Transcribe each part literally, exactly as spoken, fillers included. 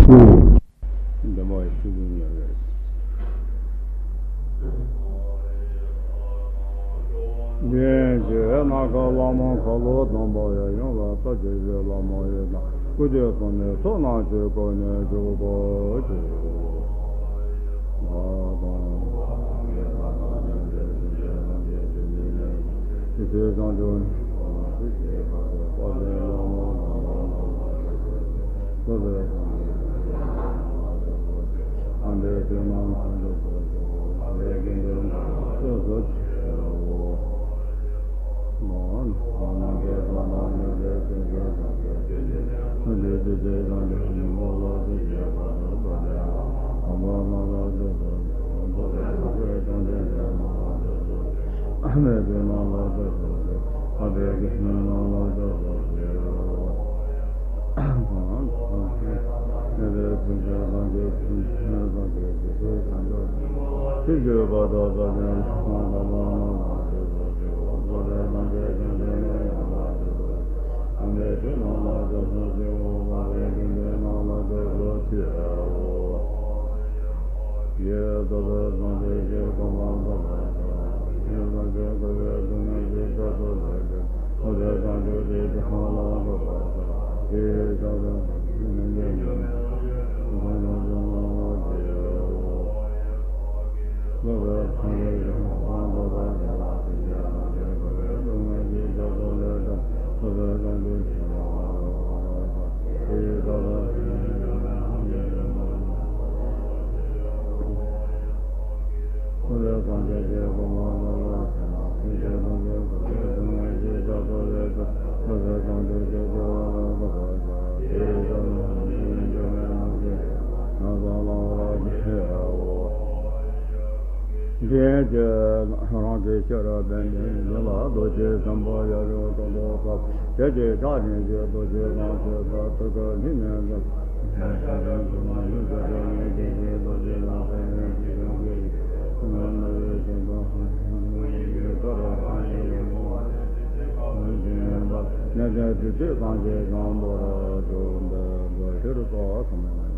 འདི་མ་ཡི་ཚིག་འདི་ཉོ་རེད། ལན་གཅིག་ནམ་མཁའ་ལྷ་མོ་ཁ་ལོ་སྡོམ་པ་ཡང་ཡོངས་ལ་བརྟག་ཅིང་བཞེས་ལྷ་མོ་ཡི་དམ། སྐུ་དེ་ཚང་མའི་ཚོགས་རྣམས་ཀྱིས་བསྐོར་ནས་བཞུགས་པར་གྱུར། འདི་ཡན་གྱི་རང་གི་ཤེས་རབ་ལྡན་པའི་མི་ལ་རྡོ་རྗེ་འཆང་པོ་ཡབ་ཡུམ་དྲུག་ཏུ་སྐབས་དེ་ཅིག་ཕྱག་ནི་གི་རྡོ་རྗེ་དང་ཞེས་པ་ཐུགས་ཀར་ནི་ནས་འདི་གནས་བདེ་སྐྱིད་ཐམས་ཅད་བྱང་པོར་འགྲོ་འདི་ཤེས་རབ་ཐོབ་མེད་ན།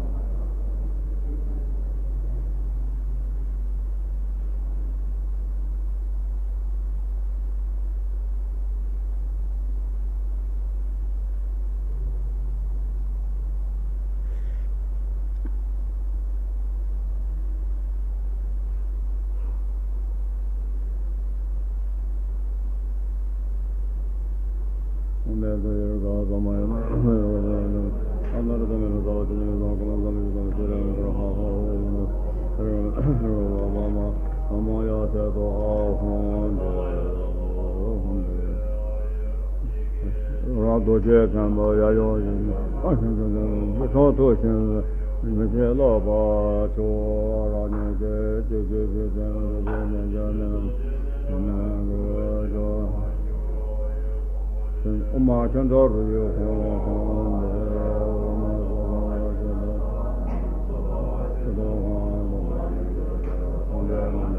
རང་རྡོ་རྗེ་འཆང་པོ་ཡབ་ཡུམ་ཐོག་ཐུགས་ཤིང་མི་ཕྱེད་ལོག་པར་ཕྱོགས་རང་ཉིད་ཀྱི་སྤྱོད་བཞིན་གྱི་སེམས་རྡོ་རྗེ་མི་འཇིགས་མེད་དབུ་མ་ཁྱོད་མདོ་རུ་ཡོད་ཁོང་ཁོང་འདིར་འོ་མ་སོགས་པ་ཞིག་ཏུ་ཁོང་ཁོང་འདིར་ཁོང་འདིར་ཁོང་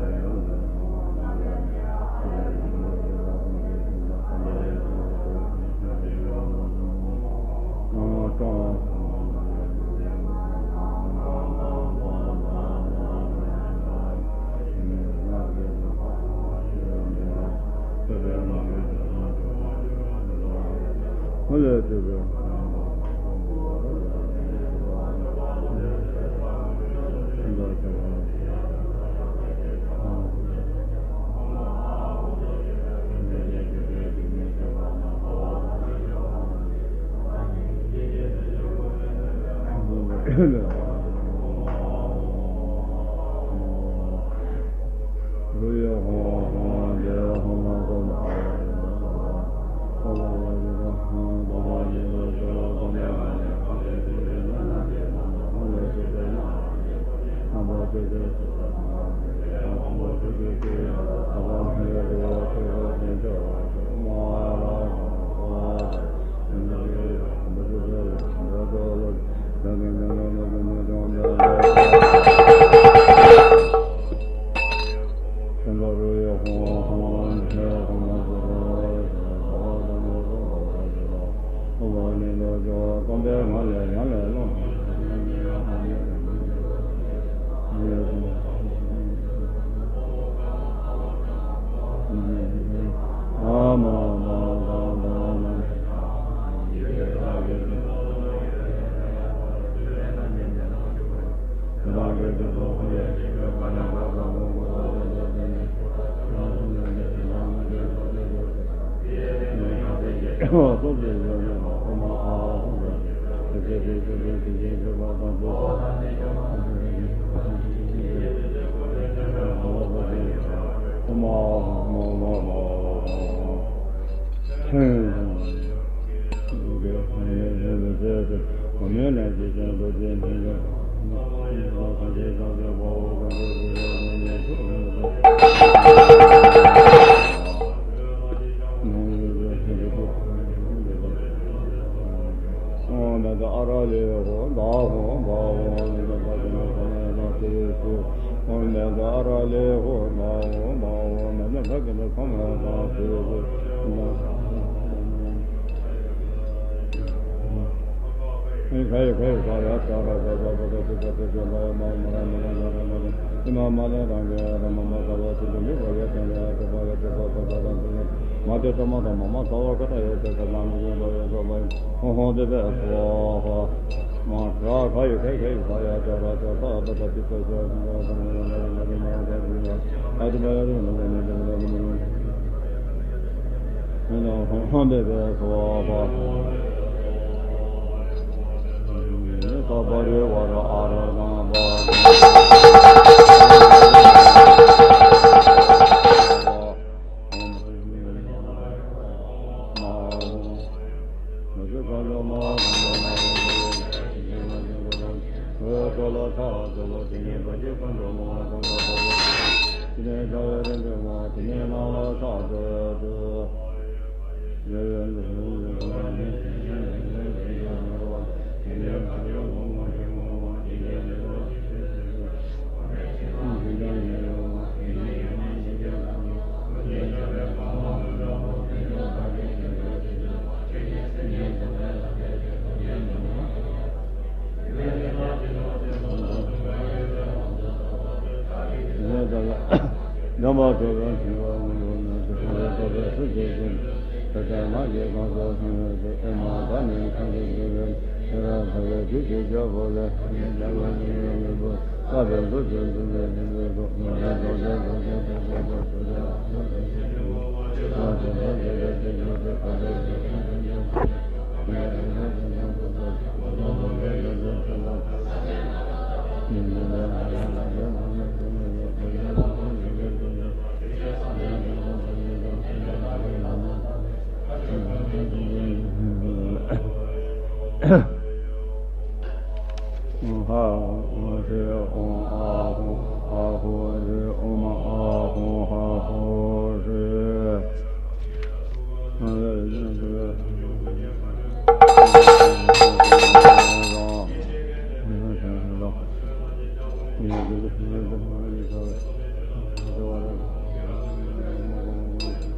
འདིར།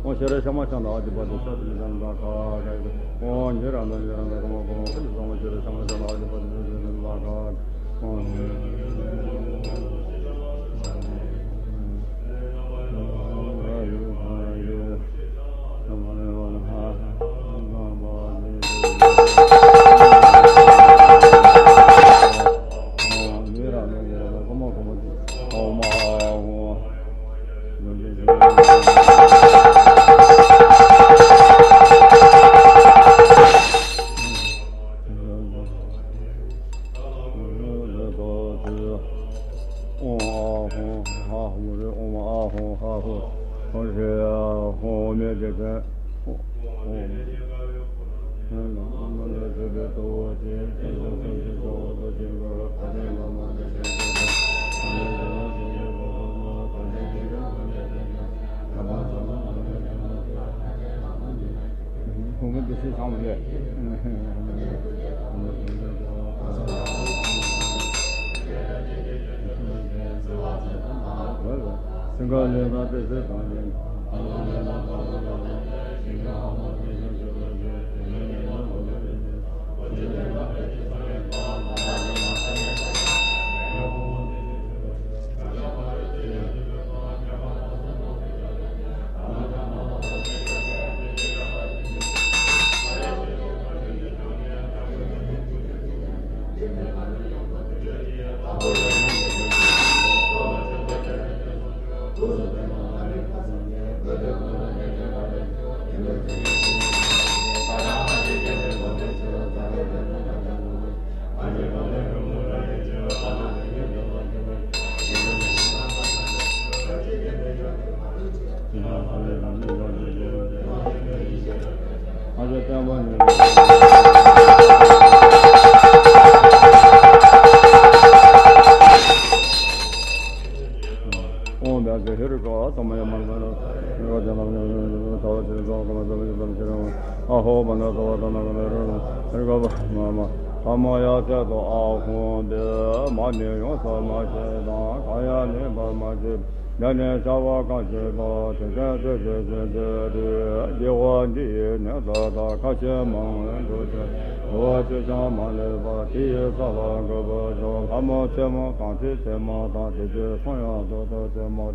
ཨོ་ཤེ་ར་ཤ་མ་ཤ་ན་ཨ་ཏི་པ་ཏི་ཤ་ཏི་ལ་ན་ཁ་ཁ། ཨོ་ཉེ་ར་ན་ཉེ་ར་ན་ཀ་མ་ཀ་མ་ཁ་ལི་ས་མ་ཤེ་ར་ཤ་མ་ཤ་ན་ཨ་ཏི་པ་ཏི་ལ་ན་ཁ། ཨོ། ཁོང་གི་འདི་སྲིད་ཚང་མ་ལས། སེང་ག་ལས་ན་དཔེ་ཟེར་དང་ལས། བསྟན་པ་ཉིད། ཨོཾ་བཛྲ་ཧེ་རུ་ཀ་ཨ་ཏ་མ་ཡ་མ་ན་མ་ན་རུ་ཀ་ཏ་ན་མ་ན་རུ་ཀ་ཏ་ན་མ་ན་རུ་ཀ་ཏ་ན་མ་ན་རུ་ཀ་ཨ་ཧོ་པ་ན་ཏ་བ་ཏ་ན་མ་ན་རུ་ཀ་པ་མ་མ་ཐ་མ་ཡ་ཙ་ཏོ་ཨ་ཧོ་བེ་མ་ནི་ཡོང་ས་མ་ཤེས་དང་ག་ཡ་ནི་པ་མ་ཤེས། ཡ་ནི་ཤ་བ་གང་ཞིག་དང་དེ་ཚེ་དེ་ཚེ་ཞིག་དེ་དུས་དེ་བ་འདི་ཡི་ནད་ད་ལྟ་ཁ་ཤས་མང་བའི་འགྲོ་ཆེན་འགྲོ་བ་ཅི་བྱང་མ་ལུས་པ་དེ་ཡི་ས་ལ་འགོད་པར་ཤོག་ལྷ་མོ་རྩེ་མོ་དང་ཁྲི་རྩེ་མོ་དང་དེ་དུས་ཚངས་དབྱངས་ཏོག་ཏོ་རྩེ་མོ།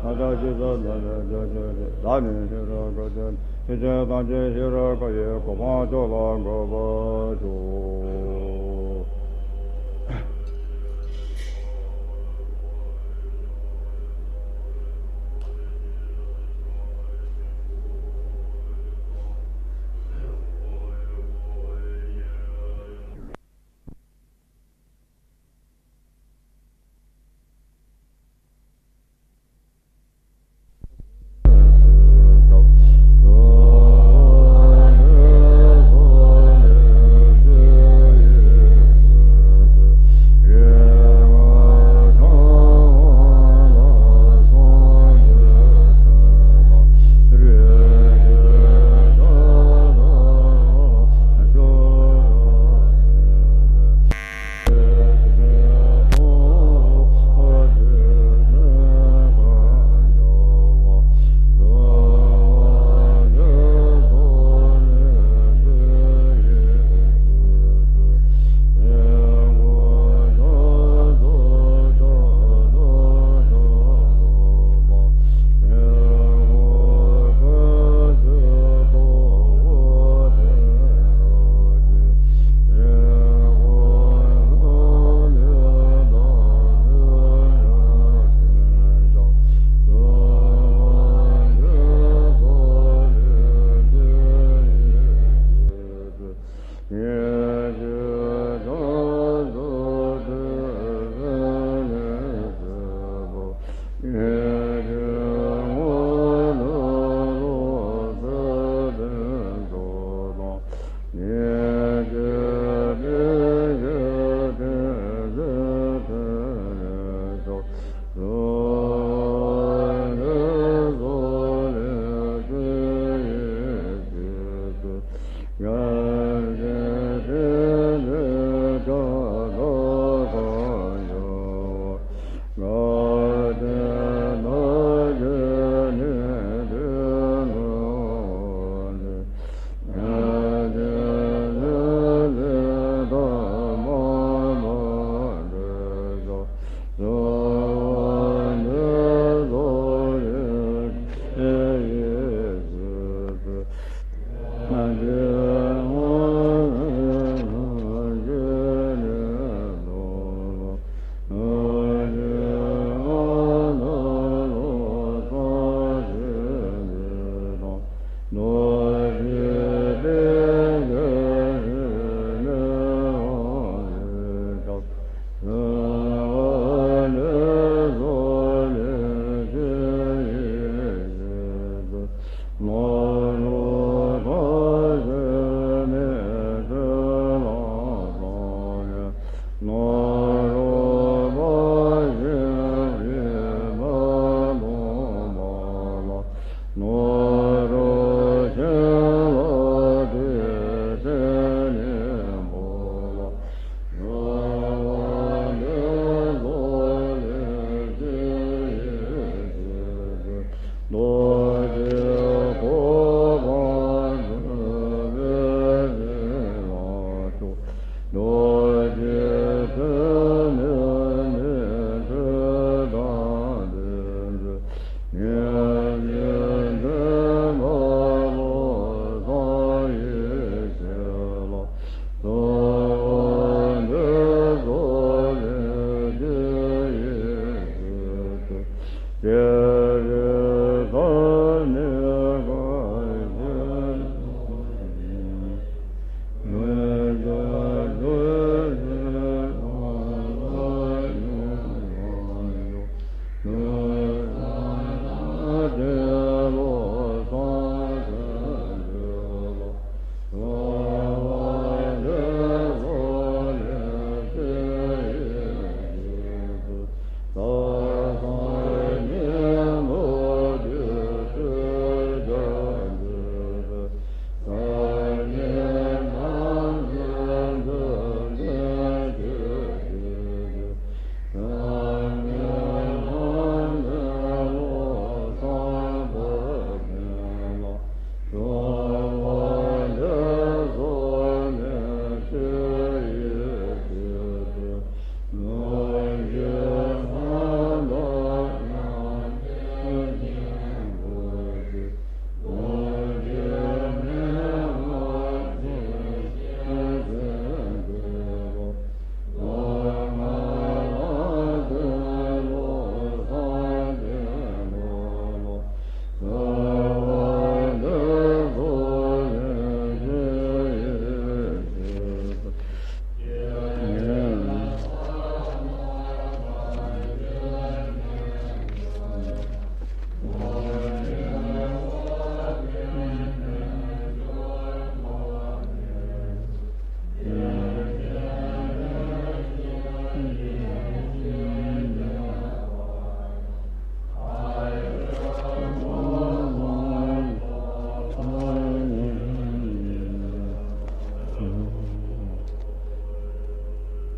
ཨ་ཏ་ཤི་ས་ལ་ལ་ཇ་ཇ་རེ་ད་ནི་ཤི་ར་ག་ཇ་ཤི་ཆེན་དང་ཅི་ཤི་ར་ག་ཡི་གོ་འཕང་མཆོག་ལ་འགོད་པར་ཤོག་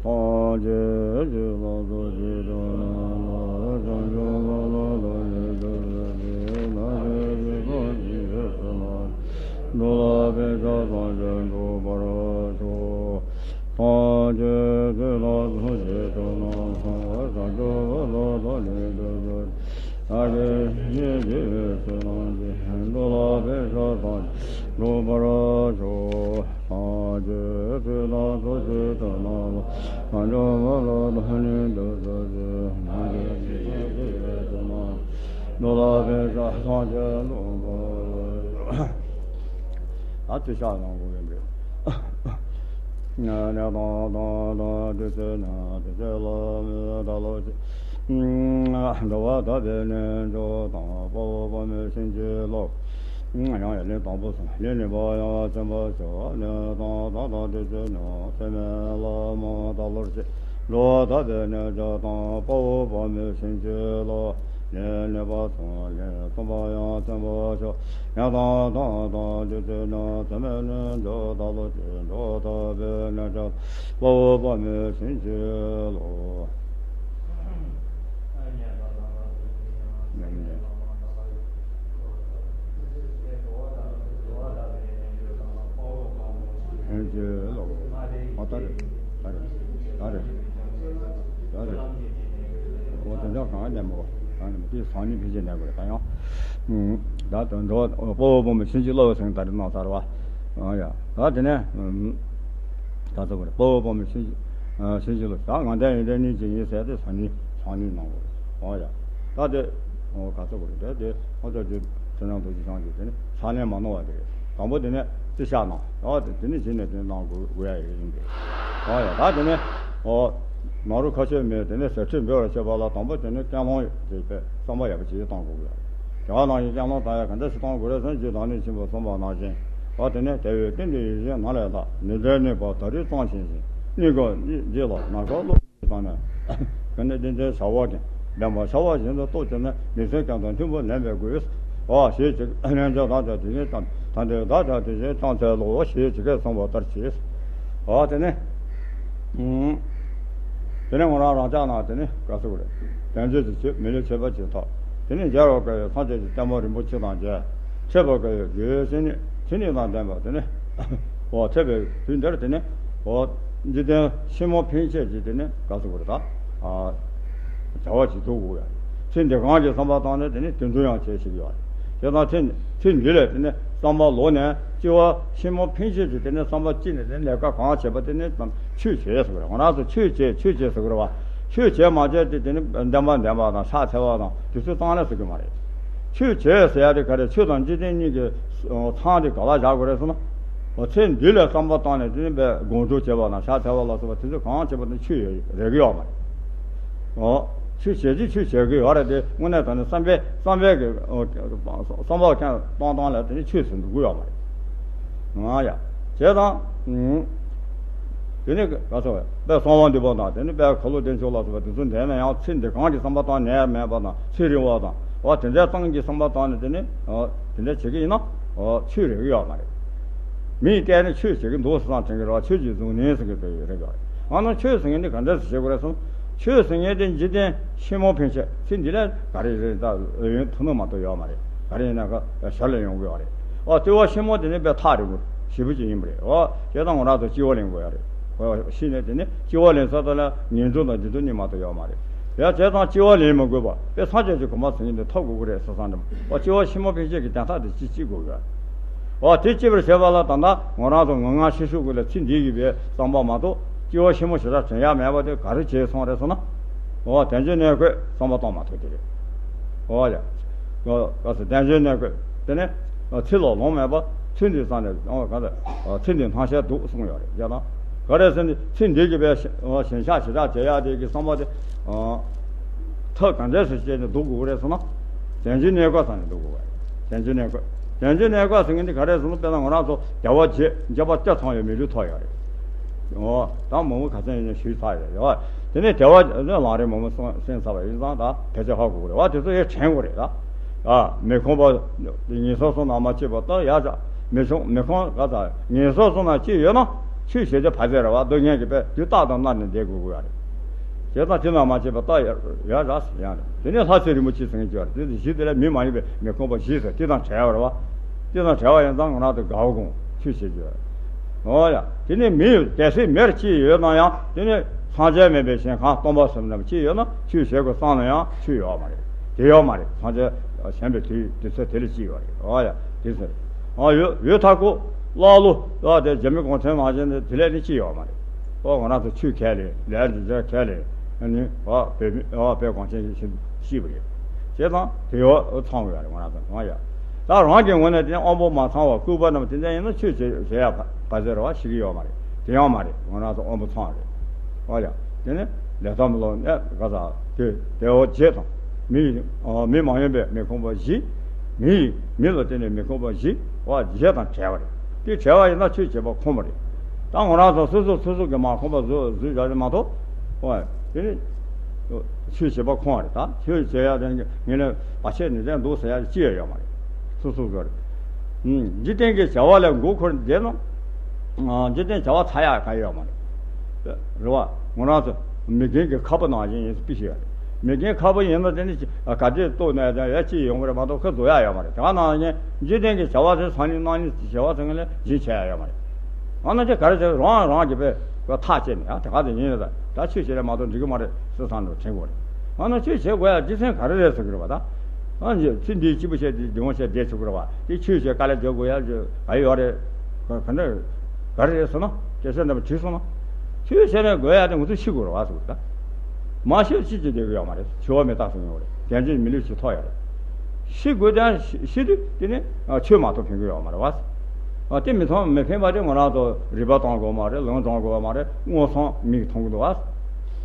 ཐམས་ཅད་ཀྱི་ལ་སོགས་ཀྱི་དོན་ལ་བྱང་ཆུབ་བློ་ལ་ཡོད་དུ་གསོལ་ཏེ། ཐམས་ཅད་ཀྱི་ཐམས་ཅད་ཀྱི་ཡོད་ཚད་ལ་འདུལ་བ་དཔེ་བྱད་ཐམས་ཅད་འགྲུབ་པར་ཤོག་ཐམས་ཅད་ཀྱི་ལ་སོགས་ཀྱི་དོན་ལ་བྱང་ཆུབ་བློ་ལ་ཡོད་དུ་གསོལ་ཏེ། ཐམས་ཅད་ཀྱི་ཡོད་ཚད་ལ་འདུལ་བ་དཔེ་བྱད་ཐམས་ཅད་འགྲུབ་པར་ཤོག་ཐམས་ཅད་ཀྱི་ལ་སོགས་ཀྱི་དོན་ལ་བྱང་ཆུབ་བློ་ལ་ཡོད་དུ་གསོལ་ཏེ། ཐམས་ཅད་ཀྱི་ཡོད་ཚད་ལ་འདུལ་བ་དཔེ་བྱད་ཐམས་ཅད་འགྲུབ་པར། ད་ཚིག་ཤག་གནང་དགོས་ཡིན་པས། གནས་དང་དང་དང་དུས་ཚོད་ན་དུས་ཚོད་ལ་མི་ད་ལོ་ཅི། འགྲོ་བ་དག་པའི་རྣལ་འབྱོར་དང་། དཔའ་བོ་དཔའ་མོའི་བྱིན་གྱིས་རློབས། ཡང་ཡང་ལན་དང་པོ་སོང་། ལན་གཉིས་པ་ཡང་བརྩོན་པར་བྱ། གནས་དང་དང་དང་དུས་ཚོད་ན་ཚད་མེད་བླ་མ་དག་ལོར་ཅི། འགྲོ་བ་དག་པའི་རྣལ་འབྱོར་དང་། དཔའ་བོ་དཔའ་མོའི་བྱིན་གྱིས་རློབས། ལན་གཉིས་པ་སོང་། ལན་གསུམ་པ་ཡང་བརྩོན་པར་བྱ། ཡང་དང་དང་དང་དུས་ཚོད་ན་ཚད་མེད་རྣལ་འབྱོར་དག་ལོར་ཅི། འགྲོ་བ་དག་པའི་རྣལ་འབྱོར་དང་། དཔའ་བོ་དཔའ་མོའི་བྱིན་གྱིས་རློབས། བྱིན་གྱིས་རློབས། ཨ་ད་རེ། ད་རེ། ད་རེ། ད་རེ། འོ་དེ་འདྲ་གང་ནས་མོ། གང་ནས་མོ། དེ་སང་ཉིན་ཕལ་ཆེར་ནས་དགོས་རེད། ད་ཡང་། ད་དོན་འགྲོ་དཔའ་བོ་དཔའ་མོ་བྱིན་གྱིས་རློབས་ཟེར་ད་རེ་གནང་ཚར་བ། ཨ་ཡ། ད་དེ་ནས། ད་ཚོ་དཔའ་བོ་དཔའ་མོ་བྱིན་གྱིས། བྱིན་གྱིས་རློབས། ད་ང་འདྲ་ཡིན་འདྲ་གཉིས་ཀྱི་ཡིན་ཟེར་ཏེ་སང་ཉིན་སང་ཉིན་གནང་དགོས་རེད། ཨ་ཡ། ད་དེ། འོ་ག་ཚོད་དགོས་རེད། དེ་དེ་ཨོ་ཙོ་རྗེ་ཚེ་རིང་རྡོ་རྗེ་འཆང་གིས་དེ་ནི་ཕྱག་ལེན་མ་གནང་བ་དེ་རེད། དང་པོ་དེ་ནས་རྩི་ཤག་གནང་། ཨོ་དེ་དེ་ནི་གཞི་ནས་དེ་གནང་དགོས་དགོས་ཡ་ཡིན་པས། ཨོ་ཡ། ད་དེ་ནས་ཨོ་ནཱ་རོ་ཁ་ཆེ་མས་དེ་ནས་ཟས་མཆོད་འབུལ་བར་བྱེད་པ་ལ་དང་པོ་དེ་ནས་ཀུན་སློང་དེ་བས་བསམ་པ་ཡག་པོ་ཅིག་གཏོང་དགོས་ཀྱི་ཡོད་རེད། དེ་བ་ནང་བཞིན་ཀུན་སློང་བཏང་ཡ་ག་འདྲ་ཞིག་གཏོང་དགོས་རེད་ཟེར་ན། རྗེ་བདག་ཉིད་ཆེན་པོས་གསུངས་པ་ནང་བཞིན། ཨོ་དེ་ནས་དེ་བས་རྟེན་འབྲེལ་ཡིད་བཞིན་ནམ་ལས་ལྷག། ནུས་ལྡན་ནུས་པ་ད་རེས་ཙམ་བྱིན་ཞིང་། སྙིང་ག་རྗེ་ལ་ནམ་མཁའ་བློ། བཏང་ནས། ག་ནས་བདེན་བདེན་བྱ་བ་ཀུན། བདེན་པར་བྱ་བ་བཞིན་དུ་རྟོགས་གྱུར་ནས། ཉིན་མཚན་གང་དང་མཐུན་པར་ལེན་པའི་སྒོས། འོ་ཞེས་བྱ། རྣལ་འབྱོར་བདག་ཀྱང་དེ་བཞིན་བསྟན། ད་འདི་བདག་ཀྱང་དེ་བཞིན་བསྟན་འཚལ་ལོ། ཞེས་ཇི་སྐད་གསུངས་པ་ལྟར་བྱས། འོ་དེ་ནས། དེ་ནས་ང་རང་རང་ཅག་ནང་དེ་ནས་ག་ཚོད་རེད། དལ་འབྱོར་གྱི་ཆོས་མི་ལུས་ཆོས་པ་ཅིག་ཐོབ། དེ་ནས་མཇལ་བར་དཀའ་བའི་སངས་རྒྱས་ཀྱི་ལྟད་མོ་རིན་པོ་ཆེ་དང་མཇལ། ཐོས་པར་དཀའ་བའི་དགེ་བའི་བཤེས་གཉེན་བཤེས་གཉེན་དང་ལྡན་པ་དེ་ནས། འོ་ཐོས་པའི་དུས་འདིར་དེ་ནས། འོ། འཇིག་རྟེན་ཕྱི་མ་ཕན་ཆད་ཀྱི་དེ་ནས་ག་ཚོད་དགོས་རེད་ད། ཨ། བྱ་བ་ཅིག་ཐུག་དགོས་ཡ། ཚེ་འདི་གང་གི་བསམ་པ་བཏང་ནས་དེ་ནས་དེ་འདུ་ཡང་བྱེད་ཞིག་ཡོད་རེད། དེ་དང་ཚེ་ཚེ་འདི་ལས་དེ་ནས་བསམ་པ་ལོག་ནས་སྐྱེ་བ་ཕྱི་མ་ཕན་ཆད་ཀྱི་དེ་ནས་བསམ་པ་སྐྱེས་ནས་དེ་ནས་ལས་ཀ་གང་བྱེད་པ་དེ་ནས་ཆོས་བྱེད་ཟེར་དགོས་རེད། ང་རང་ཚོ་ཆོས་བྱེད་ཆོས་བྱེད་ཟེར་དགོས་རེད་བ། ཆོས་བྱེད་མ་བྱེད་དེ་དེ་ནི་བདེན་པ་བདེན་པ་དང་ཕྱག་འཚལ་བ་དང་དུས་ཚོད་བཏང་ལ་ཟེར་གི་མ་རེད། ཆོས་བྱེད་ཟེར་ཡ་དེ་ག་རེ། ཆོས་དང་འཇིག་རྟེན་གཉིས་ཀྱི་མཚམས་དེ་ག་པར་བཞག་དགོས་རེད་ཟེར་ན། འོ་ཚེ་འདི་ལ་བསམ་པ་བཏང་ནས་དེ་ནི་བས་སྒོམ་སྒྲུབ་བྱེད་པ་དང་ཕྱག་འཚལ་བ་ལ་སོགས་པ་དེ་ཚོ་གང་བྱེད་པ་དེ་ཆོས་རེག་གི་ཡོད་མ་རེད། འོ། ཆོས་བྱེད་ཀྱི་ཆོས་བྱེད་ཀྱི་ཡོད་རེད་དེ། དངོས་གནས་དྲང་གནས་བསམ་པའི་བསམ་པའི་གི་བསམ་པ་ཁྱོན་བཏང་བཏང་ལ་དེ་ནི་ཆོས་སུ་འགྲོ་གི་ཡོད་མ་རེད། ང་ཡ། བྱས་ཙང་། དེ་ནི་ག་ཚོད་དཔེ་གསང་བ་འདུས་པ་དང་དེ་ནི་དཔེ་ཁ་ལོ་བདེ་མཆོག་ལ་སོགས་པ་དེ་ཚོ་འདས་ན་ཡང་ཚེ་འདི་གང་གི་བསམ་པ་བཏང་ནས་མེད་པ་དང་ཚེ་རིང་བ་དང་། འོ་དེ་འདྲའི་ཙམ་གྱི་བསམ་པ་བཏང་ནས་དེ་ནི། འོ་དེ་འདྲ་བྱེད་ཀྱི་ཡིན་ན། འོ་ཆོས་རེག་གི་ཡོད་མ་རེད། མིས་བལྟས་ནས་ཆོས་བྱེད་ཀྱི་འདུག་བསམ་དྲན་གྱི་རེད་བ། ཆོས་ཀྱི་གཟུགས་བརྙན་ཟེར་གྱི་དེ་རེད་བ། ང་ནི་ཆོས་ཟེར་མཁན་འདི་ག་འདྲ་ཞིག་བྱེད་དགོས་རེད་གསུངས། ཆོས་ཟེར་མཁན་དེ་འཇིག་རྟེན་ཕྱི་མ་ཕན་ཆད་ཚེ་འདི་ལ་ག་རེ་རེད་ད། འོས་ཡོན་ཐུབ་ནི་མ་གཏོགས་ཡོད་མ་རེད། ག་རེ་ཡིན་ན་ག་ཞར་ལ་ཡོང་གི་ཡོད་རེད། ཨ་ལྟེ་བ་ཕྱི་མ་དེ་ནི་དཔེ་ཐག་རིང་པོ་ཞེ་པོ་ཅིག་ཡིན་པ་རེད། ཨ་བྱས་ཙང་ང་རང་ཚོ་སྐྱེ་བ་ལེན་དགོས་ཡོད་རེད། ཨ་ཤི་ནས་དེ་ནི་སྐྱེ་བ་ལེན་ས་དེ་ལ་ངན་འགྲོ་དང་སྡིག་ཏོ་གཉིས་མ་གཏོགས་ཡོད་མ་རེད། ཡ་བྱས་ཙང་སྐྱེ་བ་ལེན་མི་དགོས་པ་དཔེ་སངས་རྒྱས་ཀྱི་གོ་འཕང་ཟེར་མཁན་དེ་ཐོབ་དགོས་ཀྱི་རེད་བསམ་བསམ་འདྲ་མོ། ཨ་སྐྱེ་བ་ཕྱི་མ་ཕན་ཆད་ཀྱི་དན་རྟགས་དེ་ཅིག་ཅིག་དགོས་ཀྱི་ཡོད་རེད། འོ་དེ་སྐྱེ་བར་བྱེད་པ་ལ་ད་ལྟ་ང་རང་ཚོ་ངུ་ངག་ཤེས་ཤུགས་ཀྱི་ལ་ཚེ་འདི་ཡི་བའི་བསམ་པ་མ་གཏོགས་སྐྱེ་བ་ཕྱི་མ་ཞེ་དྲག་དྲན་ཡག་མེད་པ་དེ་ག་རེ་བྱས་སོང་རེད་ཟེར་ན། འོ་དལ་འབྱོར་གནས་བསྐོས་བསམ་པ་གཏོང་མ་ཐུབ་དེ་རེད། འོ་ཡ། ག་ས་དལ་འབྱོར་གནས་བསྐོས་དེ་ནས་ཚེ་ལ་ལོང་མེད་པ་ཚེ་འདི་ས་ནས་འོ་ག་ས་ཚེ་འདི་སྣང་ཤས་འདུག་གསུངས་ཡོད་རེད་ཡ་ན། ག་རེ་ཟེར་ན་ཚེ་འདི་ཡི་བའི་ཞེན་ཆགས་ཞེ་དྲག་བྱེད་ཡག་དེ་གི་བསམ་པ་དེ། ཐབས་ག་འདྲས་སུ་བྱས་ནས་འདུག་དགོས་རེད་ཟེར་ན། དལ་འབྱོར་གནས་བསྐོས་ཟེར་ནས་འདུག་དགོས་རེད། དལ་འབྱོར་གནས་བསྐོས། དལ་འབྱོར་གནས་བསྐོས་ཟེར་མཁན་དེ་ག་རེ་ཟེར་ན་དཔེར་ན་ང་རང་ཚོ་བདེ་བ་བརྒྱད་འཇོག་པ་བརྒྱ་ཚང་བའི་མི་ལུས་ཐོབ་ཡོད་རེད། འོ། ད་མང་པོ་ག་ཚད་ཡིན་ན་ཞུས་ཚར་ཡོད་རེད་བ། དེ་ནས་བདེ་བ་ནི་ལམ་རིམ་མང་པོ་གསུངས་གསན་ཚར་བ་ཡིན་ཙང་ད་ཕལ་ཆེར་ཧ་གོ་གི་རེད་བ། དེ་ཚོ་ཡང་དྲན་དགོས་རེད་ད། ཨ་མི་ཁོམ་པ་ངན་སོང་གསུམ་ན་མ་སྐྱེས་པ་ད་ཡག་ཅག་མི་ཆུང་མི་ཁོམ་ག་ཚ་ངན་སོང་གསུམ་ན་སྐྱེས་ཡོད་ན། ཆོས་བྱེད་ཀྱི་བར་ཆད་རེད་བ། སྡུག་བསྔལ་གྱི་དཔེ་དུས་རྟག་ཏུ་མནར་ནས་བསྡད་དགོས་ཀྱི་ཡོད་རེད། བྱས་ཙང་དེ་ལ་མ་བྱས་པ་རྟག་ཡོད་རེད་ཟེར་ཡང་རེད། དེ་ནས་ལྷ་སྲས་རིན་པོ་ཆེ་ཟེར་མཁན་ཅིག་ཡོད་རེད། དེ་བཞི་དེ་ལ་མི་མ་ཡིན་པའི་མི་ཁོམ་པ་བཞི་ཟེར་དེ་དང་བྲལ་བ་རེད་བ། དེ་དང་བྲལ་བ་ཡིན་ཙང་ང་རང་ཚོ་དགའ་བོ་དགོངས། ཆོས་བྱེད་ཀྱི་ཡོད་རེད། འོ་ཡ། དེ་ནས་མི་གལ་སྲིད་མིར་སྐྱེས་ཡོད་ན་ཡང་དེ་ནས་སངས་རྒྱས་མིན་པའི་གཞན་ཁམས་སྟོང་པ་སུ་ནམ་སྐྱེས་ཡོད་ན་ཆོས་བྱེད་དགོས་བསམ་ན་ཡང་ཆོས་ཡོད་མ་རེད། དེ་ཡོད་མ་རེད། སངས་རྒྱས་གཞན་པའི་དུས་དུས་ཚོད་དེ་ལ་སྐྱེས་ཡོད་རེད། འོ་ཡ། དེ་ཚོ་རེད། ཨ་ཡོད་ཡོད་ཐག་གོ། ཀླ་ཀློ་ཡ་དེ་རྒྱ་མི་གུང་ཁྲན་ནང་བཞིན་དེ་དེ་ལས་ནི་ཅི་ཡོད་མ་རེད། ཨོ་ང་རང་ཚོ་ཆོས་ཁས་ལེན་ལས་འདི་འཇལ་ཁས་ལེན་ནི་ཨོ་བོད་མི་ཨོ་བོད་གངས་ཅན་ཞིག་ཤེས་པ་རེད། བྱས་ཙང་དེ་ཡོད་ཚང་དགོས་ཡ་རེད། ང་རང་ཚོ་ང་ཡ། ད་རང་གི་ངོས་ནས་དེ་དབང་པོ་མ་ཚང་བ་ལྐུགས་པ་རྣམས་དེ་འདྲ་ཡིན་ན་ཆོས་བྱེད་བྱེད་ཡ་བ་ཟེར་བ་ཞིག་ཡོད་མ་རེད། དེ་ཡང་མ་རེད། ང་རང་ཚོ་དབང་པོ་ཚང་རེད། ཨོ་ཡ། དེ་ནི་ལས་དང་མི་སློབ་ནས་ག་ས་དེ་དེ་འོ་བྱེད་དང་། མི་ཡི་ཨ་མི་མ་ཡིན་པའི་མི་ཁོམ་པ་བཞི། མི་ཡི་མི་ལ་བརྟེན་ནས་མི་ཁོམ་པ་བཞི་བ་བརྒྱད་དང་བྲལ་བ་རེད། དེ་བྲལ་བ་ཡིན་ན་ཆོས་བྱེད་པ་ཁོམ་པ་རེད། ད་ང་རང་ཚོ་སོ་སོ་སོ་སོ་གི་མ་ཁོམ་པ་བཟོ་བཟོས་བཞག་རེད་མ་གཏོགས། ཨོ་དེ་ནི་ཆོས་བྱེད་པ་ཁོམ་པ་རེད། ད་ཆོས་བྱེད་ཡ་དེ་ངས་ནི་བར་ཆད་ནི་དེ་འདུག་ཟེར་ཡ་ཅི་ཡང་ཡོད་མ་རེད། སོ་སོ་གི་རེད། འཇིག་རྟེན་གྱི་བྱ་བ་ལ་མགོ་འཁོར་བསྡད་ན། འཇིག་རྟེན་བྱ་བ་ཚར་ཡག་ག་ཡོད་མ་རེད། རེད་བ། ང་རང་ཚོ་མི་རྒན་གྱི་ཁ་པ་ནང་བཞིན་ཡིན་ཟེར་པི་ཤེས་ཡོད་རེད། མི་རྒན་ཁ་པ་ཡིན་ན་དེ་ནི་ག་དེ་ལྟོས་ན་ཡང་ཡ་ཅི་ཡོང་གི་རེད་མ་གཏོགས་ཁ་བཟོ་ཡག་ཡོད་མ་རེད། དེ་ག་ནང་བཞིན་འཇིག་རྟེན་གྱི་བྱ་བ་དེ་སང་ཉིན་གནངས་ཉིན་བྱ་བ་ཚང་ལ་སྦྱིན་བྱས་ཡག་ཡོད་མ་རེད། ང་ན་ཅི་ག་རེ་བྱས་རང་རང་གི་དཔེ་ཐག་བཅད་ནས་ཡང་དེ་ག་དེ་ཡིན་རེད། ད་ཆོས་བྱེད་རེད་མ་གཏོགས་འགྲིག་གི་མ་རེད་ཟེར་བསམ་འགྲོ་དྲན་དགོས་རེད། ང་ན་ཆོས་བྱེད་དགོས་ཡག་རྒྱུ་མཚན་ག་རེ་རེད་ཟེར་གི་རེད་བ། ད་ཨ་ནི་ཚེ་འདིའི་སྐྱིད་པོ་བྱས་ཏེ་སྡུག་བསྔལ་བྱས་བསྡད་ཆོག་གི་རེད་བ། དེ་ཆོས་བྱེད་དཀའ་ལས་རྒྱག་དགོས་ཡག་ག་ཡོད་རེད། ག་འདྲ་ག་རེ་རེད་ཟེར་ན་སྐད་ཆ་འདྲ་པོ་དྲིས་སོང་ན། ཆོས་བྱེད་ནས་དགོས་ཡག་དེ་ང་ཚོ་ཤི་དགོས་རེད་བ་ཟེར་གི་རེད། ད་མ་ཤི་ཅི་ཅི་བསྡད་གི་ཡོད་མ་རེད། འཆི་བ་མི་རྟག་སོང་ཡོད་རེད། རྒྱལ་འབྱོར་མི་ལུས་ཅི་ཐོབ་ཡོད་རེད། ཤི་དགོས་དོན་ཤི་དུས་དེ་ནི་ཆོས་མ་གཏོགས་ཕན་གི་ཡོད་མ་རེད་བ། དེ་མི་ཐོང་མི་ཕན་པ་དེ་ང་རང་ཚོ་རིག་པ་གཏོང་དགོས་མ་རེད། ལུང་སྦྱོང་དགོས་མ་རེད། མངོན་སུམ་མིག་མཐོང་གི་འདུག་བ།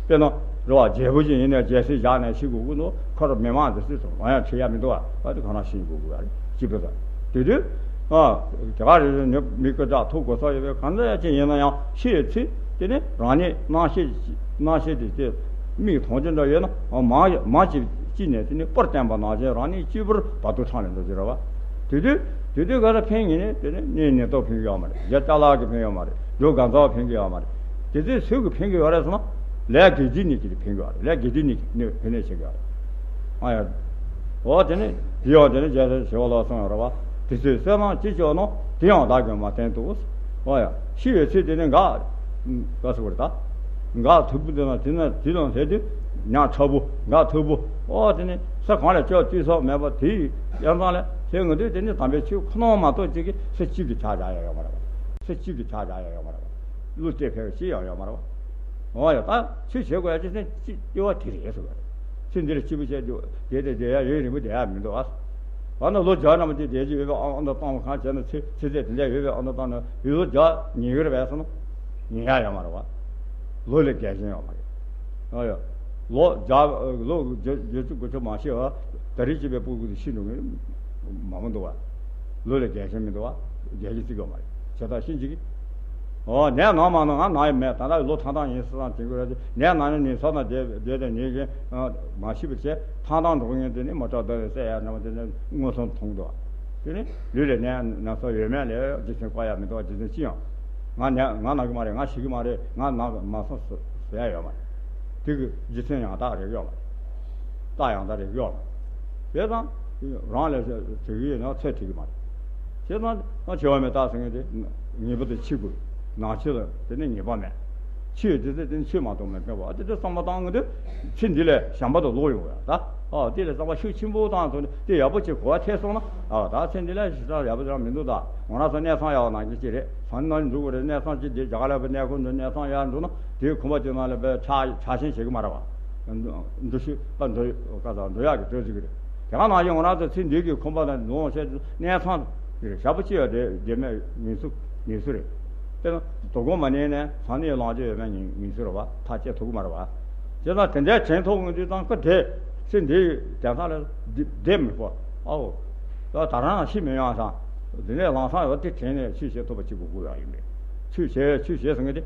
དཔེར་ན་རེད་བ། རྒྱལ་པོ་ཞིག་ཡིན་ནའི་རྒྱལ་སྲིད་བཞག་ནས་ཤི་དགོས་ཀྱི་འདུག་ཁོ་རང་མི་མང་དེ་སྲིད་དུ་རང་ཡང་ཁྲིད་ཡ་མི་འདུག་བ། བ་དེ་ཁོ་རང་ཤི་དགོས་ཀྱི་རེད། སྐྱིད་པོ་ཟེར་དེ་དུས་ཨ་དེ་ག་རེ་རེད། ནི་མི་སྐུ་དྲག་ཐུག་དགོས་ས་ཡོད་པའི་གང་འདྲ་ཅིག་ཡིན་ན་ཡང་ཤི་ཡི་ཚེ་དེ་ནི་རང་ཉིད་སྣང་ཤས་སྣང་ཤས་དེ་དེ་མིག་མཐོང་རྒྱུ་འདྲ་ཡོད་ན་མ་མ་ཅིག་ཅི་ནས་དེ་ནི་སྤུར་བསྟན་པ་ནང་བཞིན་རང་ཉིད་གཅིག་པུར་བར་དོ་ཁྲང་ནས་འགྲོ་རྒྱུ་རེད་བ། དེ་དུས་དེ་དུས་ག་རེ་ཕན་ཡིན་ནི་དེ་ནི་གནས་ནད་ཐོག་ཕན་གྱི་ཡོད་མ་རེད། རྒྱ་ཅ་ལག་གི་ཕན་ཡོད་མ་རེད། འགྲོ་གང་ཚ་བ་ཕན་གྱི་ཡོད་མ་རེད། དེ་ཚོས་སུས་ཀྱི་ཕན་གྱི་ཡོད་རེད་ཟེར་ན། ལས་དགེ་སྡིག་ནི་ཀྱི་ཕན་གྱི་ཡོད་རེད། ལས་དགེ་སྡིག་ནི་ཀྱི་ནི་ཕན་ནས་བྱེད་ཀྱི་ཡོད་རེད། ཨ་ཡ། འོ་དེ་ནི་དེ་ཡང་དེ་ནི་རྒྱལ་སྲས་ཞི་བ་ལྷ་གསུངས་ཡོད་རེད་བ། དེ་ཚོས་བསོད་ནམས་ཅི་ལྕོགས་ན་དེ་ཡང་བདག་གིས་མ་བསྟེན་ཏོ། ཨོ་ཡ། ཤི་བའི་ཚེ་དེ་ནི་འགག་ག་སུ་བར་ད། འགག་ཐུབ་པོ་དེ་ན་དེ་ན་དེ་དང་ལྷན་དུ་ཉག་ཕྲ་བོ་འགག་ཐུབ་པོ། ཨོ་དེ་ནི་ས་གང་ལ་ལྕོགས་བཅུ་སོགས་མེད་པ་དེ་ཡི་ཡང་ཙང་ལས་དེ་ངོ་དུས་དེ་ནི་དམ་པའི་ཆོས་ཁོ་ན་མ་གཏོགས་ཅིག་གིས་ས་གཅིག་ཏུ་ཆགས་བཞག་ཡ་ཡོད་མ་རེད་བ། ས་གཅིག་ཏུ་ཆགས་བཞག་ཡ་ཡོད་མ་རེད་བ། བློ་གཏད་ཕེབས་ཅི་ཡང་ཡོད་མ་རེད་བ། འོ་ཡ། ད་ཆོས་བྱེད་དགོས་ཡ་ཅི་སེམས་ཅི་ལྟེ་བ་དེ་རེད་ཟེར་བ་རེད། ཚེ་འདི་ལ་སྐྱིད་པོ་བྱས་འདུག་བསྡད་དེ་བསྡད་ཡ་ཡུན་རིང་པོ་བསྡད་ཡ་མི་འདུག་ཨ། འོ་ན་ལོ་བརྒྱ་ནང་བཞིན་བསྡད་ཀྱི་ཡོད་པའི་ཨ་མདོ་བཏང་བ་གང་བྱས་ན་ཚེ་ཚེ་ཚད་དེ་འདྲ་ཡོད་པའི་ཨ་མདོ་བཏང་ན་ཡུན་ལོ་བརྒྱ་ཉལ་གི་རེད་པས་ཟེར་ན། ཉལ་ཡ་ཡོད་མ་རེད་བ། ལོ་ལས་རྒས་ཤིང་ཡོད་མ་རེད། འོ་ཡ། ལོ་བརྒྱ་ལོ་བརྒྱད་ཅུ་དགུ་བཅུ་མ་ཤི་བ་ད་རེས་ཅི་བའི་སྤུ་གུ་དེ་ཤི་འགྲོ་གི་མ་མ་འདུག་བ། ལོ་ལས་རྒས་ཤིང་མི་འདུག་བ། རྒས་ཤིང་བརྩི་གི་ཡོད་མ་རེད། བྱས་ཙང་ཤི་འཇིག་གི། ཨོ་ནད་ན་མ་ན་ང་ན་ཡི་མེད། ད་ལྟ་ལོ་ཐང་ཐང་ཡིན་སྲིད་སང་དྲན་གི་རེད། ནད་ན་ནི་ནི་ས་ན་བསྡད་བསྡད་དེ་ཉིན་གྱི་མ་ཤི་བར་བྱས་ཐང་ཐང་འགྲོ་གི་ཡིན། དེ་ནི་མ་བྲག་ཟླ་བའི་སྲས་ཡ་འདྲ་བ་དེ་ནི་མངོན་སུམ་མཐོང་གི་འདུག་དེ་ནི་ལུས་ལས་ནད་ན་ཚ་ཡོད་མེད་ལས་རྒྱུ་མཚན་བཀག་ཡ་མི་འདུག་རྒྱུ་མཚན་ཅི་ཡང་། ང་ནད་ང་ན་གི་མ་རེད། ང་ཤི་གི་མ་རེད། ང་ན་མ་སོང་ཟེར་ཡ་ཡོད་མ་རེད། དེ་གི་རྒྱུ་མཚན་ཡང་དག་རེག་ཡོད་མ་རེད། རྟགས་ཡང་དག་རེག་ཡོད་མ་རེད། བྱས་ཙང་རང་ལ་དྲི་གི་ཡོད་ན་ཚད་དྲི་གི་མ་རེད། བྱས་ཙང་ང་འཆི་བ་མི་རྟག་ཟེར་མཁན་དེ་ངེས་པར་དུ་འཆི་དགོས། ནང་ཆོས་ལ་དེ་ནི་ངེས་པ་མེད། འཆི་ཡོད་དེ་ཚེ་དེ་ནི་ཆོས་མ་གཏོགས་མི་ཕན་པ། དེ་ཚོ་བསམ་བློ་བཏང་གི་འདུག་ཚེ་འདི་ལས་གཞན་པ་དུ་ལོག་ཡོང་བ་ད། ཨ་དེ་ལས་བསམ་པ་ཤུགས་ཆེན་པོ་བཏང་སོང་ནས་དེ་ཡག་པོ་ཅིག་གོ་བ་ཐེབས་སོང་ན། ཨ་ད་ཚེ་འདི་ལས་ཞེ་དྲག་ཡག་པོ་ཅང་མི་འདུག་ད་ང་རང་ཚོ་གནས་ཚང་ཡག་པོ་ནང་གི་ཅིག་རེད། ས་ནི་ནང་འགྲོ་དགོས་རེད། གནས་ཚང་ཅིག་དེ་རྒྱ་གར་ལ་བའི་གནས་ཁོ་འདི་གནས་ཚང་ཡག་འགྲོ་ན་དེའི་ཁང་པ་ཅིག་ནང་ལ་བའི་ཆ་ཆ་ཤེས་བྱེད་གི་མ་རེད་བ། འགྲོ་ཤེས་པ་འགྲོ་ག་ས་འགྲོ་ཡག་གི་སྤྲོ་ཚིག་རེད། དེ་ག་ནང་བཞིན་ང་རང་ཚོ་ཚེ་འདི་གི་ཁང་པ་དང་ནོར་བཤད་གནས་ཚང་དེ་རེད། ཞག་པོ་ཅིག་ཡོད་དེ་དེ་མེད་ངེས་སུ་ངེས་སུ་རེད། དཔེར་ན་དོ་དགོང་མ་ཉལ་ནས་ས་གནས་ལངས་ཀྱི་ཡོད་མེད་ངེས་ངེས་སུ་རེད་བ། ཐག་བཅད་ཐུབ་ཀྱི་མ་རེད་བ། བྱས་ཙང་དེ་འདྲའི་དྲན་ཐོག་ངེས་དུས་དང་སྐུ་དེ་ཚེ་འདི་གི་དོན་དག་ལ་བདེ་བདེ་མི་ཕོད། ཨའོ། ད་ད་རང་ཤི་མི་ཡོང་ས་འདི་ནས་ལངས་སང་ཡོད་དེ་དྲན་ནས་ཆོས་བྱེད་ཐུབ་པ་ཅིག་དགོས་དགོས་ཡག་ཡིན་པས། ཆོས་བྱེད་ཆོས་བྱེད་ཟེར་མཁན་དེ།